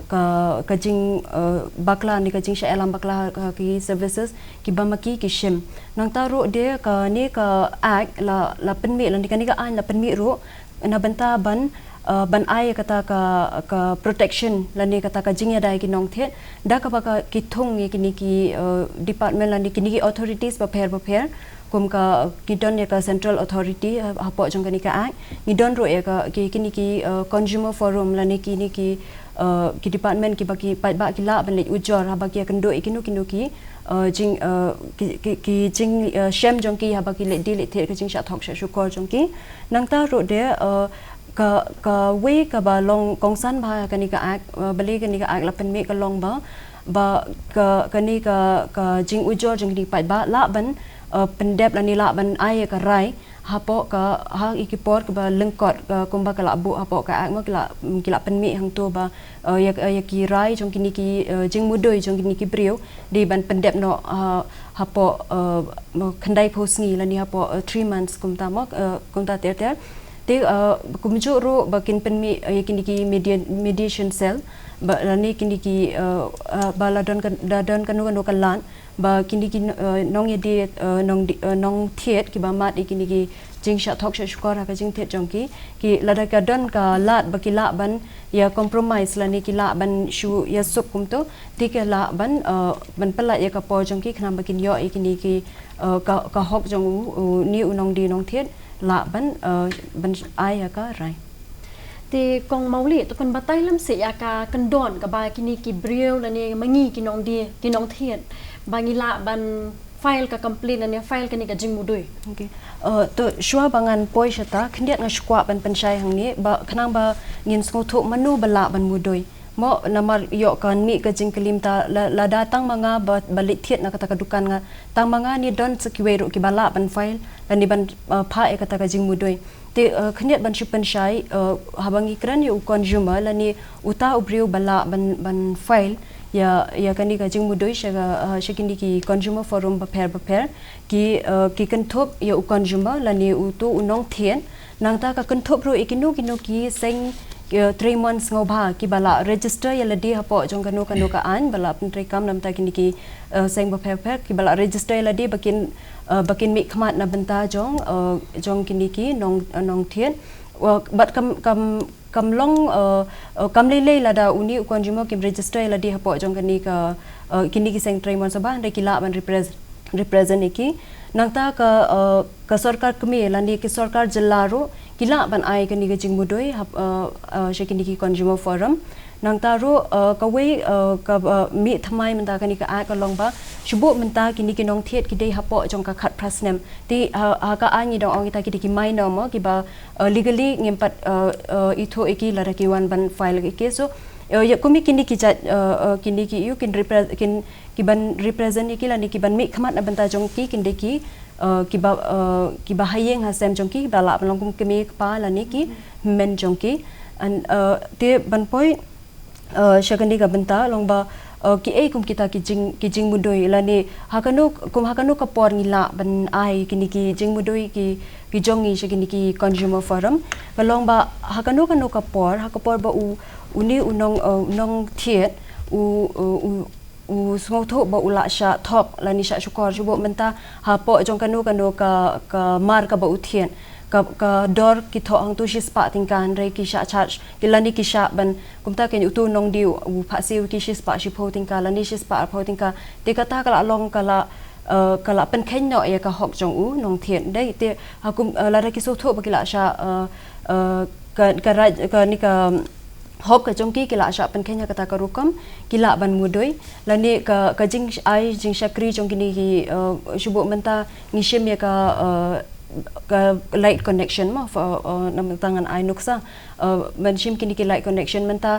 ka ka jing uh, bakla ne ka jingshah ïalam bakla ka ki services kiba ma ki ki shim. Nangta ruh de kane ka act la la pynmih lane kane ka aiñ la pynmih ruh na bynta ban uh, ban ai kata ka ka protection lane kata ka jingïadei ki nongthied da kaba ka ki thung ïa kine ki uh, department lane kine ki authorities bapher bapher kum ka ki don ïa ka central authority uh, hapoh jong kane ka act ngi don ruh ïa ka ki kine ki uh, consumer forum lane kine ki uh, ki department kiba ki paidbah ki lah ban leit ujor haba ki ïakynduh ïa kino kino ki uh, jing uh, ki, ki, ki jing uh, shem jong ki haba ki leit die leit thied ka jingshah thok shah shukor jong ki. Nangta ruh de uh, ka ka wei kaba long kongsan bha kane ka act uh, balei kane ka act la pynmih ka long ba ba ka kane ka ka jingujor jong kine ki paidbah lah ban uh, pyndep lane lah ban ai ka rai hapoh ka ha ïa ki por kaba lyngkot ka kumba ka la buh hapoh ka act mo ki la ki la pynmih hangto ba uh, ïa ïa ki rai jong kine ki uh, jingmudui jong kine ki briew dei ban pyndep noh uh, hapoh uh, khyndai phew sngi lane hapoh uh, three months kumta mo uh, kumta ter ter. Te uh, kumjuh ruh ba kin pynmih uh, ïa kine ki media, mediation cell ba lane kine ki uh, uh, ba la don ka la don kano kano ka lad ba kine ki uh, nongïadei uh, nong uh, nongthied kiba mad ïa kine ki jingshah thok shah shukor ha ka jingthied jong ki ki lada ka don ka lad ba ki lah ban ïa compromise lane ki lah ban shu ïa suk kumto te ki lah ban uh, ban pyllait ïa ka por jong ki khnang ba kin ïoh ïa kine ki uh, ka ka hok jong u uh, ne u nongdie nongthied lah ban uh, ban ai ha ka rai. Te kong Mawlieh to kan batai lem seh ïa ka kyndon kaba kine ki briew lane ma ngi ki nongdie ki nongthied ba ngi lah ban file ka complaint lane file kane ka jingmudui. Okay. Uh, to shuwa ba ngan poi shata khyndiat nga shu kwah ban pynshai hangne ba khnang ba ngin sngewthuh mano ba lah ban mudui. Mo namar ïoh kan mih ka jingkylli mynta la, lada tang ma nga ba, ba leit thied na kata ka dukan nga tang ma nga ne don sa kiwei ruh kiba lah ban file lane ban uh, phah ïa kata ka jingmudui. Te uh, khyndiat ban shu pynshai uh, haba ngi kren ïa u consumer lane uta u briew ba lah ban ban file ïa ïa kane ka jingmudui sha uh, sha kine ki consumer forum bapher bapher ki uh, ki kynthup ïa u consumer lane uto u nongthied. Nangta ka kynthup ruh ïa kino kino ki seng uh, trei mon sngewbha kiba la register ïa lade hapoh jong kano kano ka aiñ ba la pyntreikam namta kine ki uh, seng bapher bapher kiba la register ïa lade ba kin uh, ba kin mih khmat na bynta jong uh, jong kine ki nong uh, nongthied. Uh, bad kam kam kam long uh, uh, kam lei lei lada une u consumer kim register ïa lade hapoh jong kane ka uh, kine ki seng trei mon sngewbha hynrei ki lah ban represent represent ïa ki. Nangta ka uh, ka sorkar kmie lane ki sorkar jylla ruh ki lah ban ai kane ka jingmudui hap uh, uh, sha kine ki consumer forum. Nangta ruh uh, kawei uh, ka uh, mih thymmai mynta kane ka act ka long ba shu buh mynta kine ki nongthied ki dei hapoh jong ka khatphra snem. Te ha, ha ka aiñ ngi dang ong kita ki dei ki minor mo kiba uh, legally ngim pat uh, uh, ithuh ïa ki lada ki wan ban file ïa ki case. So uh, ïa kum ïa kine ki jait uh, uh, kine ki ïa kin repre kin ki ban represent ïa ki lane ki ban mih khmat na bynta jong ki kin dei ki uh, kiba uh, kiba ha ïing ha sem jong ki ba lah ban long kum kmie kpa lane ki hynmen jong ki. And uh, te ban poi uh, sha kane ka bynta long ba uh, kiei kum kita ki jing ki jingmudui lane ha kano kum ha kano ka por ngi lah ban ai kine ki jingmudui ki ki jong ngi sha kine ki consumer forum. Ka long ba ha kano kano ka por ha ka por ba u une u nong uh, nongthied u uh, u u sngewthuh ba u lah shah thok lane shah shukor shu buh mynta hapoh jong kano kano ka ka mar kaba u thied ka ka dor ki thoh hangto shispah tyngka hynrei ki shah charge ki lane ki shah ban kumta kein uto u nongdie u phah siew ïa ki shispah shiphew tyngka lane shispah arphew tyngka. Te kata ka lah long ka lah uh, ka lah pynkheiñ noh ïa ka hok jong u nongthied dei te ha kum uh, lada ki sngewthuh ba ki lah shah uh, uh, ka ka raj kane ka hok ka jong ki ki lah shah pynkheiñ ha kata ka rukom ki lah ban mudui lane ka ka jingai jingshakri jong kine ki uh, shu buh mynta ngi shim ïa ka uh, ka light connection mo uh, uh, na mynta ngan ai nuksa uh, ban shim kine ki light connection mynta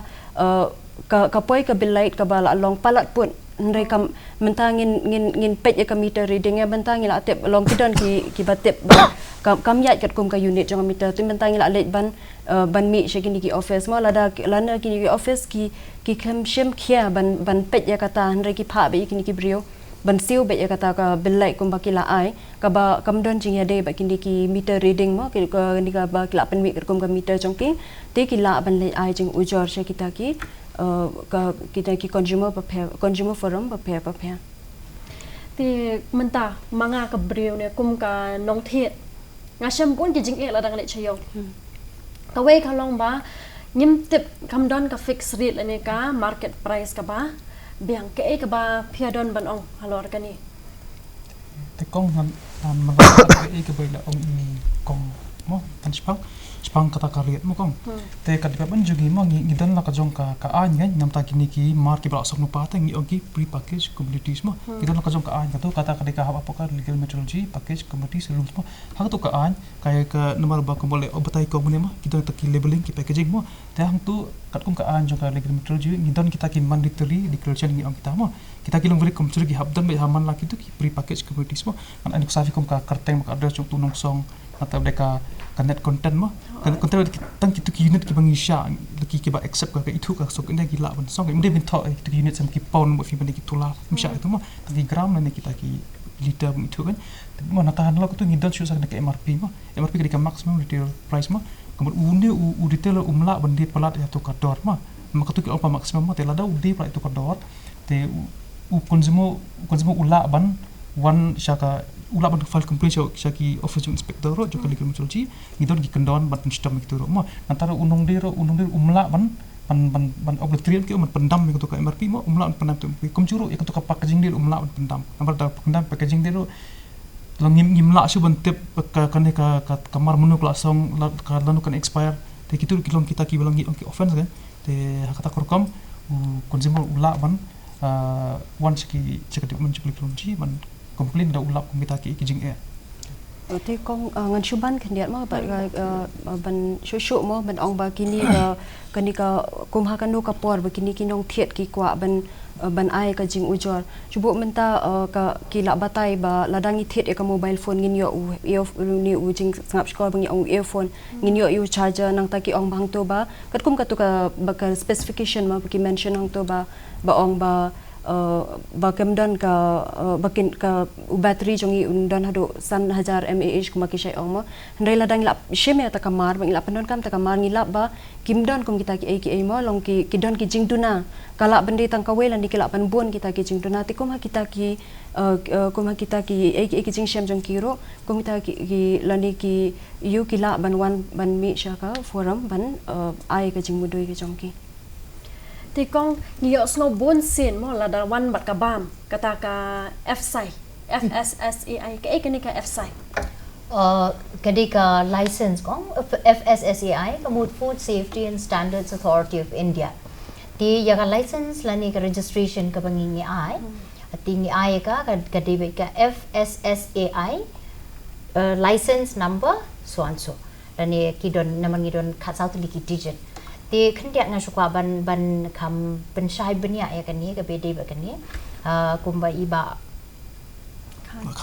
uh, ka ka poi ka bill light kaba lah long palat put hynrei kam mynta ngin ngin ngin peit ïa ka meter reading ïa mynta ngi lah tip long ki don ki kiba tip ba kam kam ïaid katkum ka unit jong ka meter te mynta ngi lah leit ban uh, ban mih sha kine ki office mo lada lada kine ki office ki ki khlem shim khia ban ban peit ïa kata hynrei ki phah ba ïa kine ki briew. ban siew bad ïa kata ka bill light kumba ki la ai, kaba kam don jingïadei bad kine ki meter reading mo, ki, kane kaba ki la pynmih katkum ka meter jong ki, te ki lah ban leit ai jingujor sha kita ki, eh, ka, kita ki consumer bapher, consumer forum bapher bapher. Te mynta ma nga ka briew ne kum ka nongthied, nga shem bun ki jingeh la dang leit sha ïew. Hmm. Kawei ka long ba ngim tip, kam don ka fixed rate lane ka market price kaba biang. Kaei kaba phi don ban ong halor kane? Te kong, ngan, ngan, ngan, kaei kaba la ong i kong mo, tan shipang, shipang kata ka rate mo kong. Hmm. Te ka department jong ngi mo, ngi, ngi don la ka jong ka, ka aiñ, namta kine ki mar kiba la song lypa te ngi ong ki pre-packaged commodities mo. Hmm. Ngi don la ka jong ka aiñ, kato kata ka dei ka hap hapoh ka legal metrology, packaged commodities rules mo. Ha kato ka aiñ, ka, ka namar ba kumba leh, oh, batai kong mynne mo, ki don kita ki labeling, ki packaging mo. Te hangto katkum ka aiñ jong ka legal metrology ngi don kita ki mandatory declaration ngi ong kita mo. Kita ki long very compulsory, ki hap don bad ha man la kito ki pre-packaged commodities mo. Ngan ai nuksa phi kum ka kyrteng bad ka address jong uto u nongsong, nangta bad ka, ka net content mo. Ka net content bad ki, tang kito ki unit kiba ngi shah, ki, kiba accept ka, ka ithuh ka song, kine ki lah ban song. Ym dei ban thoh, eh, kito ki unit sa ki pound mo, phi ban ki tola, ym shah ito mo. Tang ki gram lane kita ki liter ban ithuh kan. Mo, nangta hangne kato ngi don shuh sa kane ka M R P mo. M R P ka dei ka maximum retail price mo. Kumba une u, u retailer um lah ban die palat ïa kato ka dor mo. Ma kato ki ong ba maximum mo, te lada u die palat ïa kato ka dor, te u, u consumer, u consumer u lah ban wan sha ka, u lah ban file complaint sha, sha ki office jong inspector ruh, jong ka legal metrology, ngi don ki kyndon ban pynshitom ïa kito ruh mo. Nangta ruh u nongdie ruh, u nongdie ruh um lah ban, ban, ban, ban obligatory ki, ban pyndam ïa kato ka M R P mo, um lah ban pyndam ïa kato ka M R P. Kumjuh ruh ïa kato ka packaging dei ruh um lah ban pyndam. Namar da pyndam packaging dei ruh, long ngim, ngim lah shuh ban tip ka, kane ka, ka, ka mar mynno ka la song, la, ka lano kan expire. Te kito ki long kita kiba long ngi ong ki offense kan. Te ha kata ka rukom u consumer u lah ban, ah, wan sha ki, sha ka department jong ka legal metrology ban complain, da u lap kum kita ki, ki jingeh. Te kong, ah, ngan shu ban khyndiat mo, ba, ah, ah, ban shu shu mo, ban ong ba kine ka, kane ka kum ha kano ka por ba kine ki nongthied ki kwah ban, ah, ban ai ka jingujor. Shu buh mynta, ah, ka, ki la batai ba lada ngi thied ïa ka mobile phone ngin ïoh u, ïoh u, une u jingsngap shkor ba ngi ong u earphone, ngin ïoh u charger, nangta ki ong ba hangto ba katkum kato ka, ba ka specification mo, ba ki mention hangto ba, ba ong ba, eh, ba kam don ka, eh, ba kin ka, u battery jong ngi un don haduh san hajar mAh kumba ki shait ong mo. Hynrei lada ngi la shim ïa kata ka mar, ba ngi la pyndonkam kata ka mar, ngi lap ba kim don kum kita kiei kiei mo, long ki, ki don ki jingduna. Ka lah ban dei tang kawei lane ki lah ban bun kita ki jingduna. Te kum ha kita ki, eh, eh, kum ha kita kiei kiei ki jingshem jong ki ruh, kum kita ki, ki lane ki ïoh ki lah ban wan ban mih sha ka forum ban, eh, ai ka jingmudui ka jong ki. Te kong, ngi ïohsngew bun sien mo, lada wan bad ka bam, kata ka F S A I, F S S A I, kaei kane ka F S A I? Uh, ka dei ka license kong, F-, F S S A I, ka mut Food Safety and Standards Authority of India. Te ïa ka license lane ka registration kaba ngi, ngi ai, te ngi ai ka, ka, ka dei beit ka F S S A I, uh, license number so and so. Lane ki don, namar ngi don khatsaw tylli ki digit. Te khyndiat nga shu kwah ban, ban kham pynshai bniah ïa kane, kaba dei bad kane. Ah, kumba i Bah,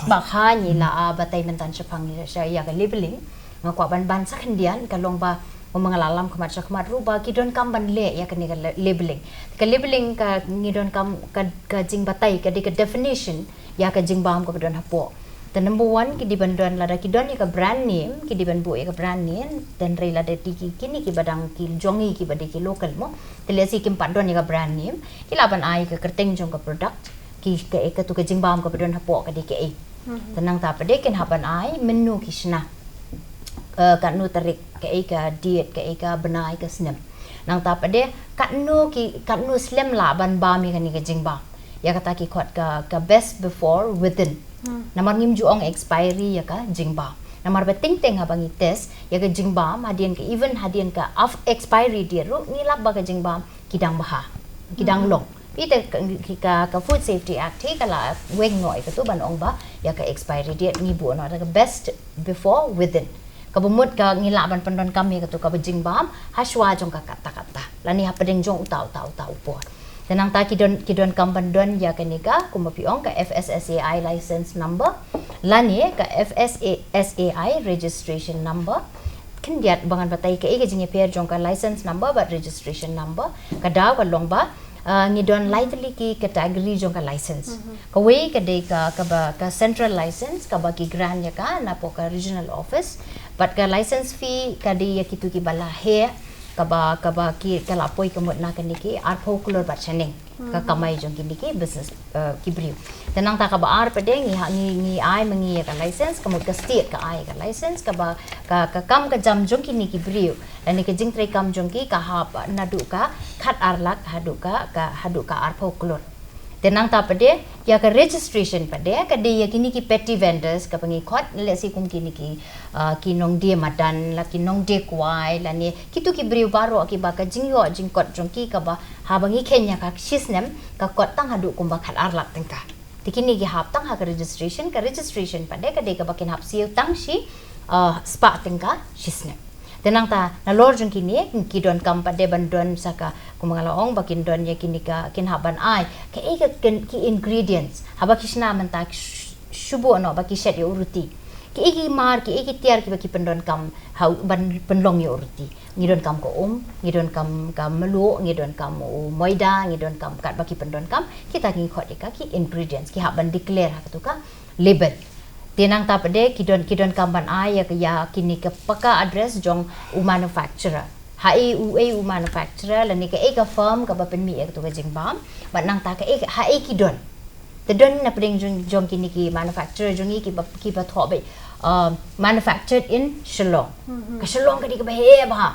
Bah Khan i la, ah, batai mynta shaphang ïa, sha ïa ka labeling. Nga kwah ban ban sa khyndiat, ka long ba, kumba nga la lam khmat sha khmat ruh ba ki donkam ban leh ïa kane ka la-, labeling. Ka labeling ka ngi donkam ka, ka jingbatai, ka dei ka definition ïa ka jingbam kaba don hapoh. Te number one, ki dei ban don, lada ki don ïa ka brand name, ki dei ban buh ïa ka brand name. Te hynrei lada dei ki, kine kiba dang ki jong ngi kiba dei ki local mo, te lehse kim pat don ïa ka brand name, ki lah ban ai ka kyrteng jong ka product, ki, ka, kato ka jingbam kaba don hapoh ka dei kaei. Te nangta pat de kin hap ban ai mynno ki shna, eh, katno tarik, kaei ka date, kaei ka bnai, ka snem. Nangta pat de katno ki, katno slem lah ban bam ïa kane ka jingbam. Ïa kata ki khot ka, ka best before within. Namar ngim ju ong expiry ïa ka jingbam. Namar ba teng teng haba ngi test ïa ka jingbam, hadien ka, even hadien ka af-, expiry date ruh, ngi lap ba ka jingbam ki dang bha, ki dang long. Phi te ka, ka, ka Food Safety Act hi ka la weng noh ïa kato ban ong ba ïa ka expiry date, ngi buh noh da ka best before within. Kaba mut ka ngi lah ban pyndonkam ïa kato kaba jingbam hashwa jong ka katta katta, lane hapdeng jong uta uta uta u por. Te nangta ki don, ki donkam ban don ïa kane ka, kumba phi ong, ka F S S A I license number, lane ka F S S A I registration number. Khyndiat ba ngan batai kaei ka jingïapher jong ka license number bad registration number. Ka daw ka long ba, Uh, ngi don lai tylli ki category jong ka license. Kawei ka dei ka, kaba, ka central license, kaba ki grant ïa ka napoh ka regional office. Bad ka license fee ka dei ïa kitu kiba la heh, kaba, kaba ki, ka la poi ka mut na kine ki arphew klur baht shaneng. Ka kamai jong kine ki business, uh, ki briew. Te nangta kaba ar pat de ngi ha, ngi, ngi ai ma ngi ïa ka license, ka mut ka state ka ai ka license, kaba, ka, ka kam ka jam jong kine ki briew. Lane ka jingtrei kam jong ki ka hap naduh ka khat ar lak haduh ka, ka haduh ka arphew klur. Te nangta pat de, ïa ka registration pat de, ka dei ïa kine ki petty vendors, kaba ngi khot, let's say kum kine ki, uh, ki nongdie madan, la ki nongdie kwai, lane kitu ki briew baroh kiba ka jingïoh jingkot jong ki kaba haba ngi kheiñ ïa ka shisnem, ka kot tang haduh kumba khat ar lak tyngka. Te kine ki hap tang ha ka registration, ka registration pat de, ka dei kaba kin hap siew tang shi, uh, spah tyngka shisnem. Te nangta, nalor jong kine, ki donkam pat de ban don sa ka, kumba nga la ong, ba kin don ïa kine ka, kin hap ban ai. Kaei ka, kin, ki ingredients. Haba ki shna mynta, ki sh-, shu buh noh, ba ki shet ïa u ruti. Kiei ki mar, kiei ki tiar kiba ki pyndonkam, ha, ban pynlong ïa u ruti. Ngi donkam ka um, ngi donkam ka mluh, ngi donkam u maida, ngi donkam katba ki pyndonkam, kita ki khot ïa ka ki ingredients, ki hap ban declare ha katu ka label. Te nangta pat de ki don, ki donkam ban ai ïa ka, ïa kine ka paka address jong u manufacturer. Haei u, ei u manufacturer, lane kaei ka firm kaba pynmih ïa katu ka jingbam. Bad nangta kaei, haei ki don. Te don na pdeng jong, jong kine ki manufacturer jong ngi kiba, kiba thoh beit, uh, manufactured in Shillong. Ka Shillong ka dei kaba heh bha.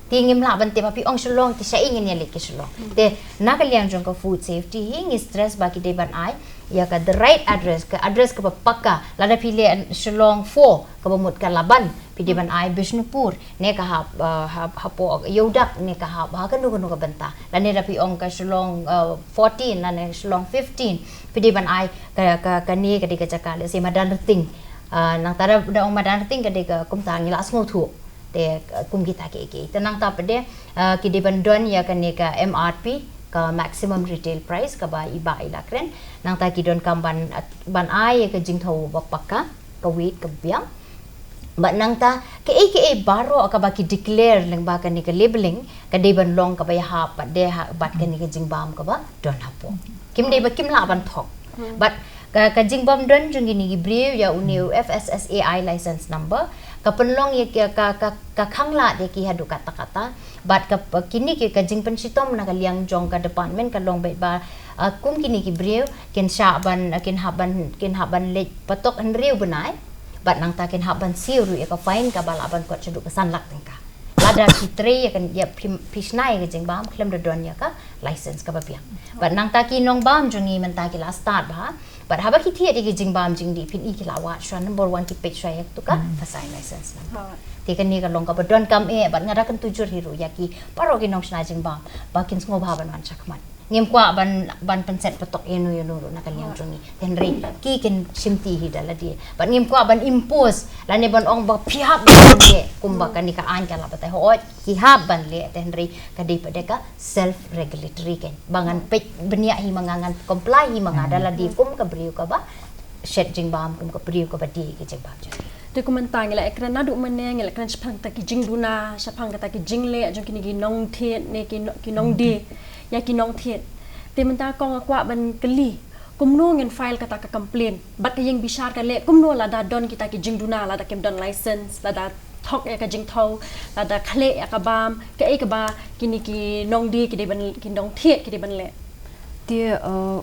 Te ngim lah ban tip, phi ong Shillong, te shaei ngin ïa leit ki Shillong. Te na ka liang jong ka food safety hi ngi stress ba ki dei ban ai ïa ka the right address, ka address kaba paka. Lada phi leh Shillong four, kaba mut ka Laban, phi dei ban ai Bishnupur, ne ka hap, uh, hap, hapoh Ïewdak, ne ka hap ha kano kano ka bynta. Lane da phi ong ka Shillong, uh, fourteen, lane Shillong fifteen, phi dei ban ai ka, ka, kane ka dei ka jaka, let's say Madanrting. Uh, nangta da, da ong Madanrting ka dei ka kumta ngi la sngewthuh. Te, uh, kum kita kiei kiei. Te nangta pat de, uh, ki dei ban don ïa kane ka M R P, ka maximum retail price, kaba i Bah i la kren. Nangta ki donkam ban, uh, ban ai ïa ka jingthew ba paka, ka weight kaba biang. Bad nangta, kaei kaei baroh kaba ki declare lyngba kane ka labeling, ka dei ban long kaba ïahap pat de ha, bad kane ka jingbam kaba don hapoh. Kim dei ba kim lah ban thok. Bad ka, ka jingbam don jong kine ki briew ïa une u F S S A I license number, ka pynlong ïa ka, ka, ka, ka khanglad ïa ki haduh katta katta. Bad ka, kine ki ka jingpynshitom na ka liang jong ka department ka long beit ba, uh, kum kine ki briew, kin shah ban, kin hap ban, kin hap ban leit patok hynriew bnai. Bad nangta kin hap ban siew ruh ïa ka fine kaba lah ban kot shaduh ka san lak tyngka. Lada phi trei ïa ka, ïa phi, phi shna ïa ka jingbam khlem da don ïa ka license kaba biang. Bad nangta ki nongbam jong ngi mynta ki la start bha. Bad haba ki thied ïa ki jingbam jingdih phin i ki la wad shuwa number one ki peit shuwa ïa katu ka FSSAI license number. Te kane ka long kaba donkam eh bad nga da kyntu jur hi ruh ïa ki baroh ki nongshna jingbam ba kin sngewbha ban wan shakhmat. Ngim kwah ban, ban pynset patok ïano ïano ruh na ka liang jong ngi. Te hynrei ki kin shimti hi da lade. Bad ngim kwah ban impose lane ban ong ba phi hap ban leh kumba kane ka aiñ ka la batai, hooid ki hap ban leh, te hynrei ka dei pat de ka self regulatory kein. Ba ngan peit bniah hi ma nga, ngan comply hi ma nga da lade kum ka briew kaba shet jingbam, kum ka briew kaba die ki jingbam jong ngi. Te kumta ngi la ïakren naduh mynne, ngi la kren shaphang kata ki jingduna, shaphang kata ki jingleh jong kine ki nongthied ne ki no-, ki nongdie ïa ki nongthied. Te mynta kong nga kwah ban kylli, kumno ngin file kata ka complaint? Bad ka ïing bishar ka leh kumno lada don kita ki jingduna, lada kim don license, lada thok ïa ka jingthew, lada khleh ïa ka bam, kaei kaba kine ki nongdie ki dei ban, ki nongthied ki dei ban leh? Te, uh,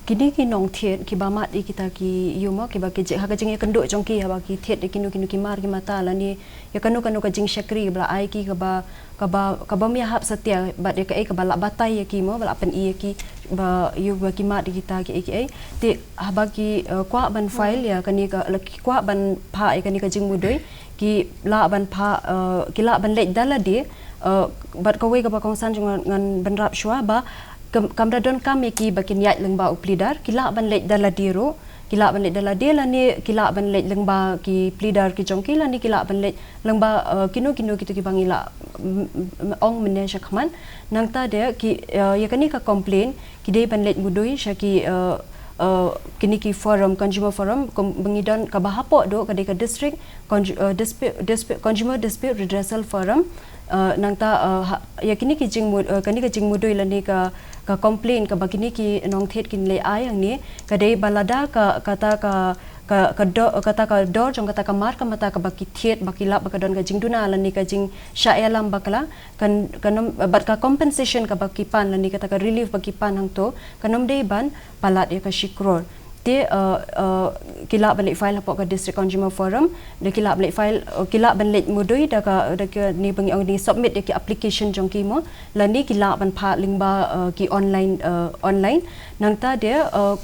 kine ki nongthied kiba mad ïa kita ki ïew mo, kiba ki jing, ha ka jingïakynduh jong ki haba ki thied ïa kino kino ki mar ki mata lane ïa kano kano ka jingshakri ba la ai ki kaba, kaba, kaba ym ïahap satia bad ïa kaei kaba la batai ïa ki mo, ba la pyni ïa ki ba ïoh ba ki mad ïa kita kiei kiei. Te haba ki, uh, kwah ban file ïa kane ka, la ki kwah ban phah ïa kane ka jingmudui, ki lah ban phah, uh, ki lah ban leit da lade, uh, bad kawei kaba kongsan jong nga ngan bynrap shuwa ba kam, kam da donkam ïa ki ba kin ïaid lyngba u pleader, ki lah ban leit da lade ruh, ki lah ban leit da lade lane ki lah ban leit lyngba ki pleader ki jong ki lane ki lah ban leit lyngba, uh, kino kino kito kiba ngi la, mm, mm, ong mynne shakhmat. Nangta de ki, uh, ïa kane ka complaint ki dei ban leit mudui sha ki, uh, uh, kine ki forum, consumer forum, kum ba ngi don kaba hapoh duh ka dei ka district conju-, uh, dispute, dispute, consumer dispute redressal forum. Uh, nangta uh, ha, ïa kine ki jingmudui, uh, kane ka jingmudui lane ka, ka complaint kaba kine ki nongthied kin leit ai hangne, ka dei ba lada ka, kata ka, ka, ka do, kata ka dor jong kata ka mar ka mata kaba ki thied ba ki lap ba ka don ka jingduna lane ka jingshah ïalam bakla, kan, kan, bad ka compensation kaba ki pan lane kata ka relief ba ki pan hangto, kan ym dei ban palat ïa ka shi klur. Te uh, uh, ki lah ban leit file hapoh ka District Consumer Forum, da ki lah ban leit file, uh, ki lah ban leit mudui da ka, da ka ni ba ngi ong ni submit ïa ki application jong ki mo, lane ki lah ban phah lyngba uh, ki online, uh, online. Nangta de uh,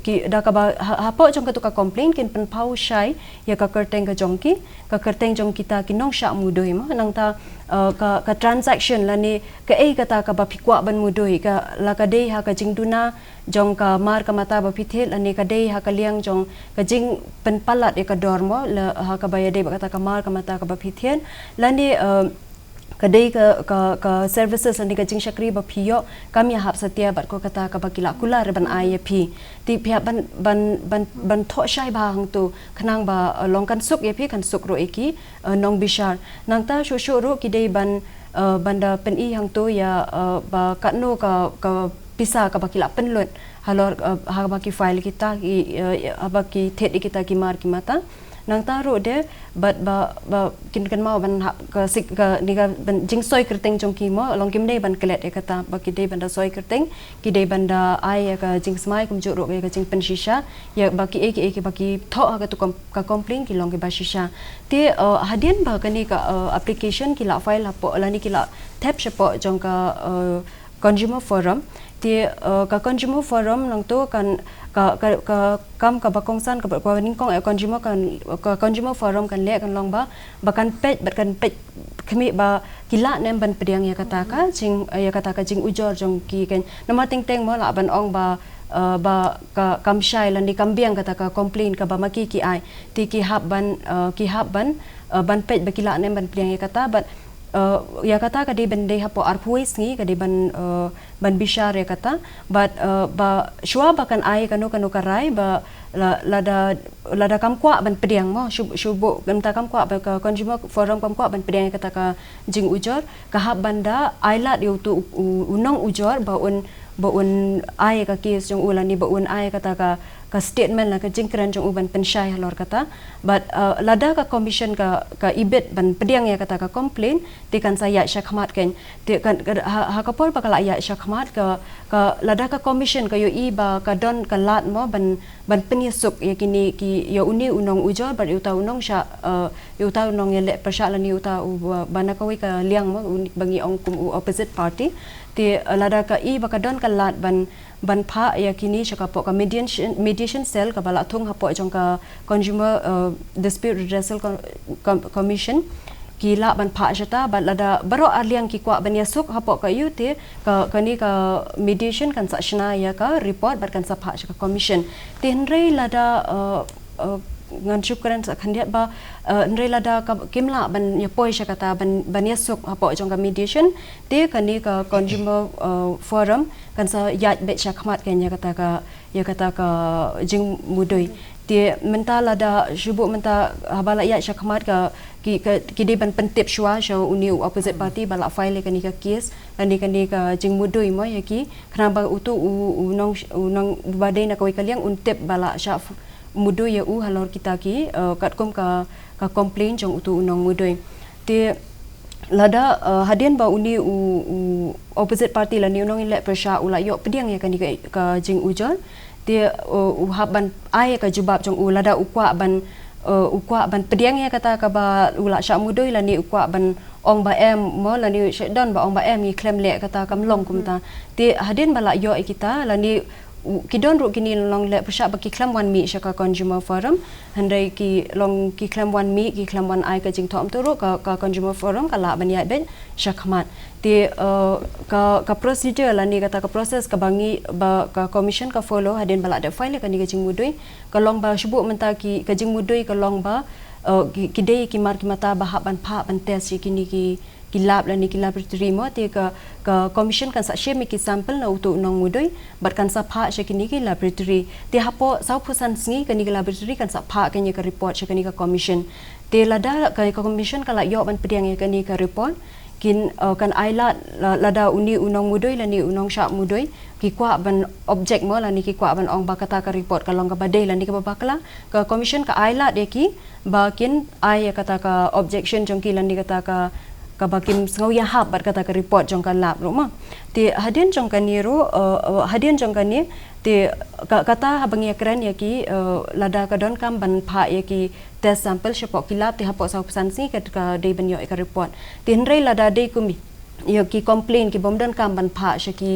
ki, da kaba ha, hapoh jong katu ka complaint kin pynpaw shai ïa ka kyrteng ka jong ki, ka kyrteng jong kita ki nongshah mudui mo, nangta uh, ka, ka transaction lane kaei kata kaba phi kwah ban mudui, ka la ka dei ha ka jingduna jong ka mar ka mata ba phi thied lane ka dei ha ka liang jong ka jingpynpalat ïa ka dor mo, la ha kaba ïadei bad kata ka mar ka mata kaba phi thied, lane uh, ka dei ka, ka, ka services lane ka jingshakri ba phi ïoh kam ïahap satia bad ko kata kaba ki lah kular ban ai ïa phi. Te phi hap ban, ban, ban, ban thoh shai bha hangto khnang ba uh, long kan suk ïa phi kan suk ruh ïa ki uh, nongbishar. Nangta shuh shuh ruh ki dei ban uh, ban da pyni hangto ïa uh, ba katno ka, ka pisa kaba ki lah pynlut halor uh, haba ki file kita ki uh, haba ki thied ïa kita ki mar ki mata. Nangta ruh de bad ba, ba kin kynmaw ban hap ka sik ka ni ka ban jingsoi kyrteng jong ki mo, long kim dei ban klet ïa kata, ba ki dei ban da soi kyrteng, ki dei ban da ai ïa ka jingsmai kumjuh ruh ïa ka jingpynshisha ïa ba kiei kiei kiba ki thoh ha katu ka, ka complaint ki long kiba shisha. Te uh, hadien ba kane ka uh, application ki lah file hapoh lane ki lah thep shapoh jong ka uh, Consumer Forum. Te uh, ka Consumer Forum nangto kan ka, ka, ka kam kaba kongsan kaba, kaba nyngkong eh, consumer kan, ka Consumer Forum kan leh kan long ba, ba kan peit, ba kan peit khmih ba ki lah ne em ban pdiang ïa kata ka jing, ïa kata ka jingujor jong ki kan. Namar teng teng mo lah ban ong ba uh, ba ka kam shai lane kam biang kata ka complaint kaba ma ki ki ai. Te ki hap ban uh, ki hap ban uh, ban peit ba ki lah ne em ban pdiang ïa kata bad uh, ïa kata ka dei ban dei hapoh arphew sngi ka dei ban uh, ban bishar ïa kata. Bad uh, ba shuwa ba kan ai kano kano ka rai ba la, lada, lada kam kwah ban pdiang mo, shu, shu buh mynta kam kwah ba ka Consumer Forum kam kwah ban pdiang ïa kata ka jingujor, ka hap ban da ai lad ïa utu u, u, u nongujor ba un, ba un ai ka case jong u lane ba un ai kata ka, ka statement la ka jingkren jong u ban pynshai halor kata. Bad uh, lada ka commission ka, ka ibit ban pdiang ïa kata ka complaint, te kan sa ïaid shakhmat kan. Te kan, ka, ha, ha ka por ba ka lah ïaid shakhmat ka, ka lada ka commission ka ïohi ba ka don ka lad mo ban, ban pynïasuk ïa kine ki, ïa une u nongujor bad ïa uta u nongshah uh, ïa uta u nongïaleh pyrshah lane uta u ba, ba na kawei ka liang mo, u, ba ngi ong kum u opposite party. Te uh, lada ka i ba ka don ka lad ban, ban phah ïa kine sha ka poh ka mediation, mediation cell kaba lah thung hapoh jong ka Consumer uh, Dispute Redressal Com, Com, Commission, ki lah ban phah shata bad lada baroh arliang ki kwah ban ïasuk hapoh ka ïu te ka, kane ka mediation kan sa shna ïa ka report bad kan sa phah sha ka commission. Te hynrei lada uh, uh, ngan shu kren sa khyndiat ba uh, hynrei lada ka, kim lah ban ïa poi sha kata ban, ban ïasuk hapoh jong ka mediation, te kane ka Consumer uh, Forum kan sa ïaid beit shakhmat kan ïa kata ka, ïa kata ka jingmudui. Te mynta lada shu buh mynta haba lah ïaid shakhmat ka ki, ka, ki dei ban pyntip shuwa sha une u opposite party ba lah file ïa kane ka case lane kane ka jingmudui mo ïa ki, khnang ba utu u, u nong, u nong ba dei na kawei ka liang un tip ba lah shah mudui ïa u halor kita ki uh, katkum ka, ka complaint jong utu u nongmudui. Te lada uh, hadien ba une u, u opposite party lane u nongïaleh pyrshah u lah ïoh pdiang ïa kane ka, ka jingujor, te uh, u hap ban ai ka jubab jong u lada u kwah ban uh, u kwah ban pdiang ïa kata kaba u lah shah mudui lane u kwah ban ong ba em mo lane u shah don ba ong ba em ngi khlem leh kata kam long kumta. Te hadien ba lah ïoh ïa kita lane u, ki don ruh kine nongleh pyrshah ba ki khlem wan mih sha ka Consumer Forum. Hynrei ki long ki khlem wan mih, ki khlem wan ai ka jingthoh, mynta ruh ka, ka Consumer Forum ka lah ban ïaid beit shakhmat. Te uh, ka, ka procedure lane kata ka process kaba ngi ba ka commission ka follow hadien ba lah dep file ïa kane ka jingmudui ka long ba shu buh mynta ki, ka jingmudui ka long ba uh, ki, ki dei ki mar ki mata ba hap ban phah ban test ïa kine ki, ki lab lane ki laboratory mo, te ka, ka commission kan sa shim ïa ki sample na utu u nongmudui bad kan sa phah sha kine ki laboratory. Te hapoh sawphew san sngi kane ka laboratory kan sa phah kane ka report sha kane ka commission. Te lada ka, ka commission ka lah ïoh ban pdiang ïa kane ka report, kin, uh, kan ai lad la-, lada une u nongmudui lane u nongshah mudui ki kwah ban object mo lane ki kwah ban ong ba kata ka report ka long kaba dei lane kaba bakla, ka commission ka ai lad ïa ki ba kin ai ïa kata ka objection jong ki lane kata ka, kaba kim sngew ïahap bad kata ka report jong ka lab ruh mo. Te hadien jong kane ruh, uh, uh, hadien jong kane, te ka-, kata haba ngi ïakren ïa ki, uh, lada ka donkam ban phah ïa ki test sample shapoh ki lab, te hapoh saw phew san sngi ka, ka dei ban ïoh ïa ka report. Te hynrei lada dei kum ïa ki complain ki bym donkam ban phah sha ki,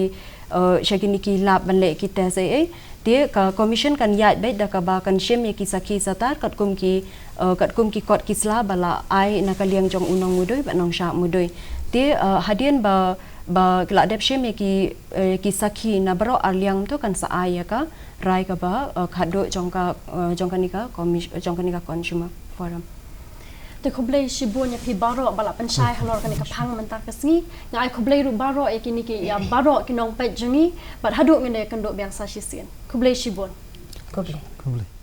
uh, sha kine ki lab ban leh ki test ei ei, te ka commission kan ïaid beit da kaba kan shim ïa ki sakhi satar katkum ki, uh, katkum ki kot ki sla ba la ai na ka liang jong u nongmudui bad nongshah mudui. Te, uh, hadien ba, ba ki la dep shim ïa ki, uh, ki sakhi na baroh ar liang, to kan sa ai ïa ka rai kaba, uh, khatduh jong ka, uh, jong kane ka commis-, jong kane ka consumer forum. Te khublei shibun ïa phi baroh ba la pynshai halor kane ka phang mynta ka sngi. Nga ai khublei ruh baroh ïa kine ki, ïa baroh ki nongpeit jong ngi, bad haduh ngin ïakynduh biang sa shisien. Khublei shibun. Khublei. Khublei.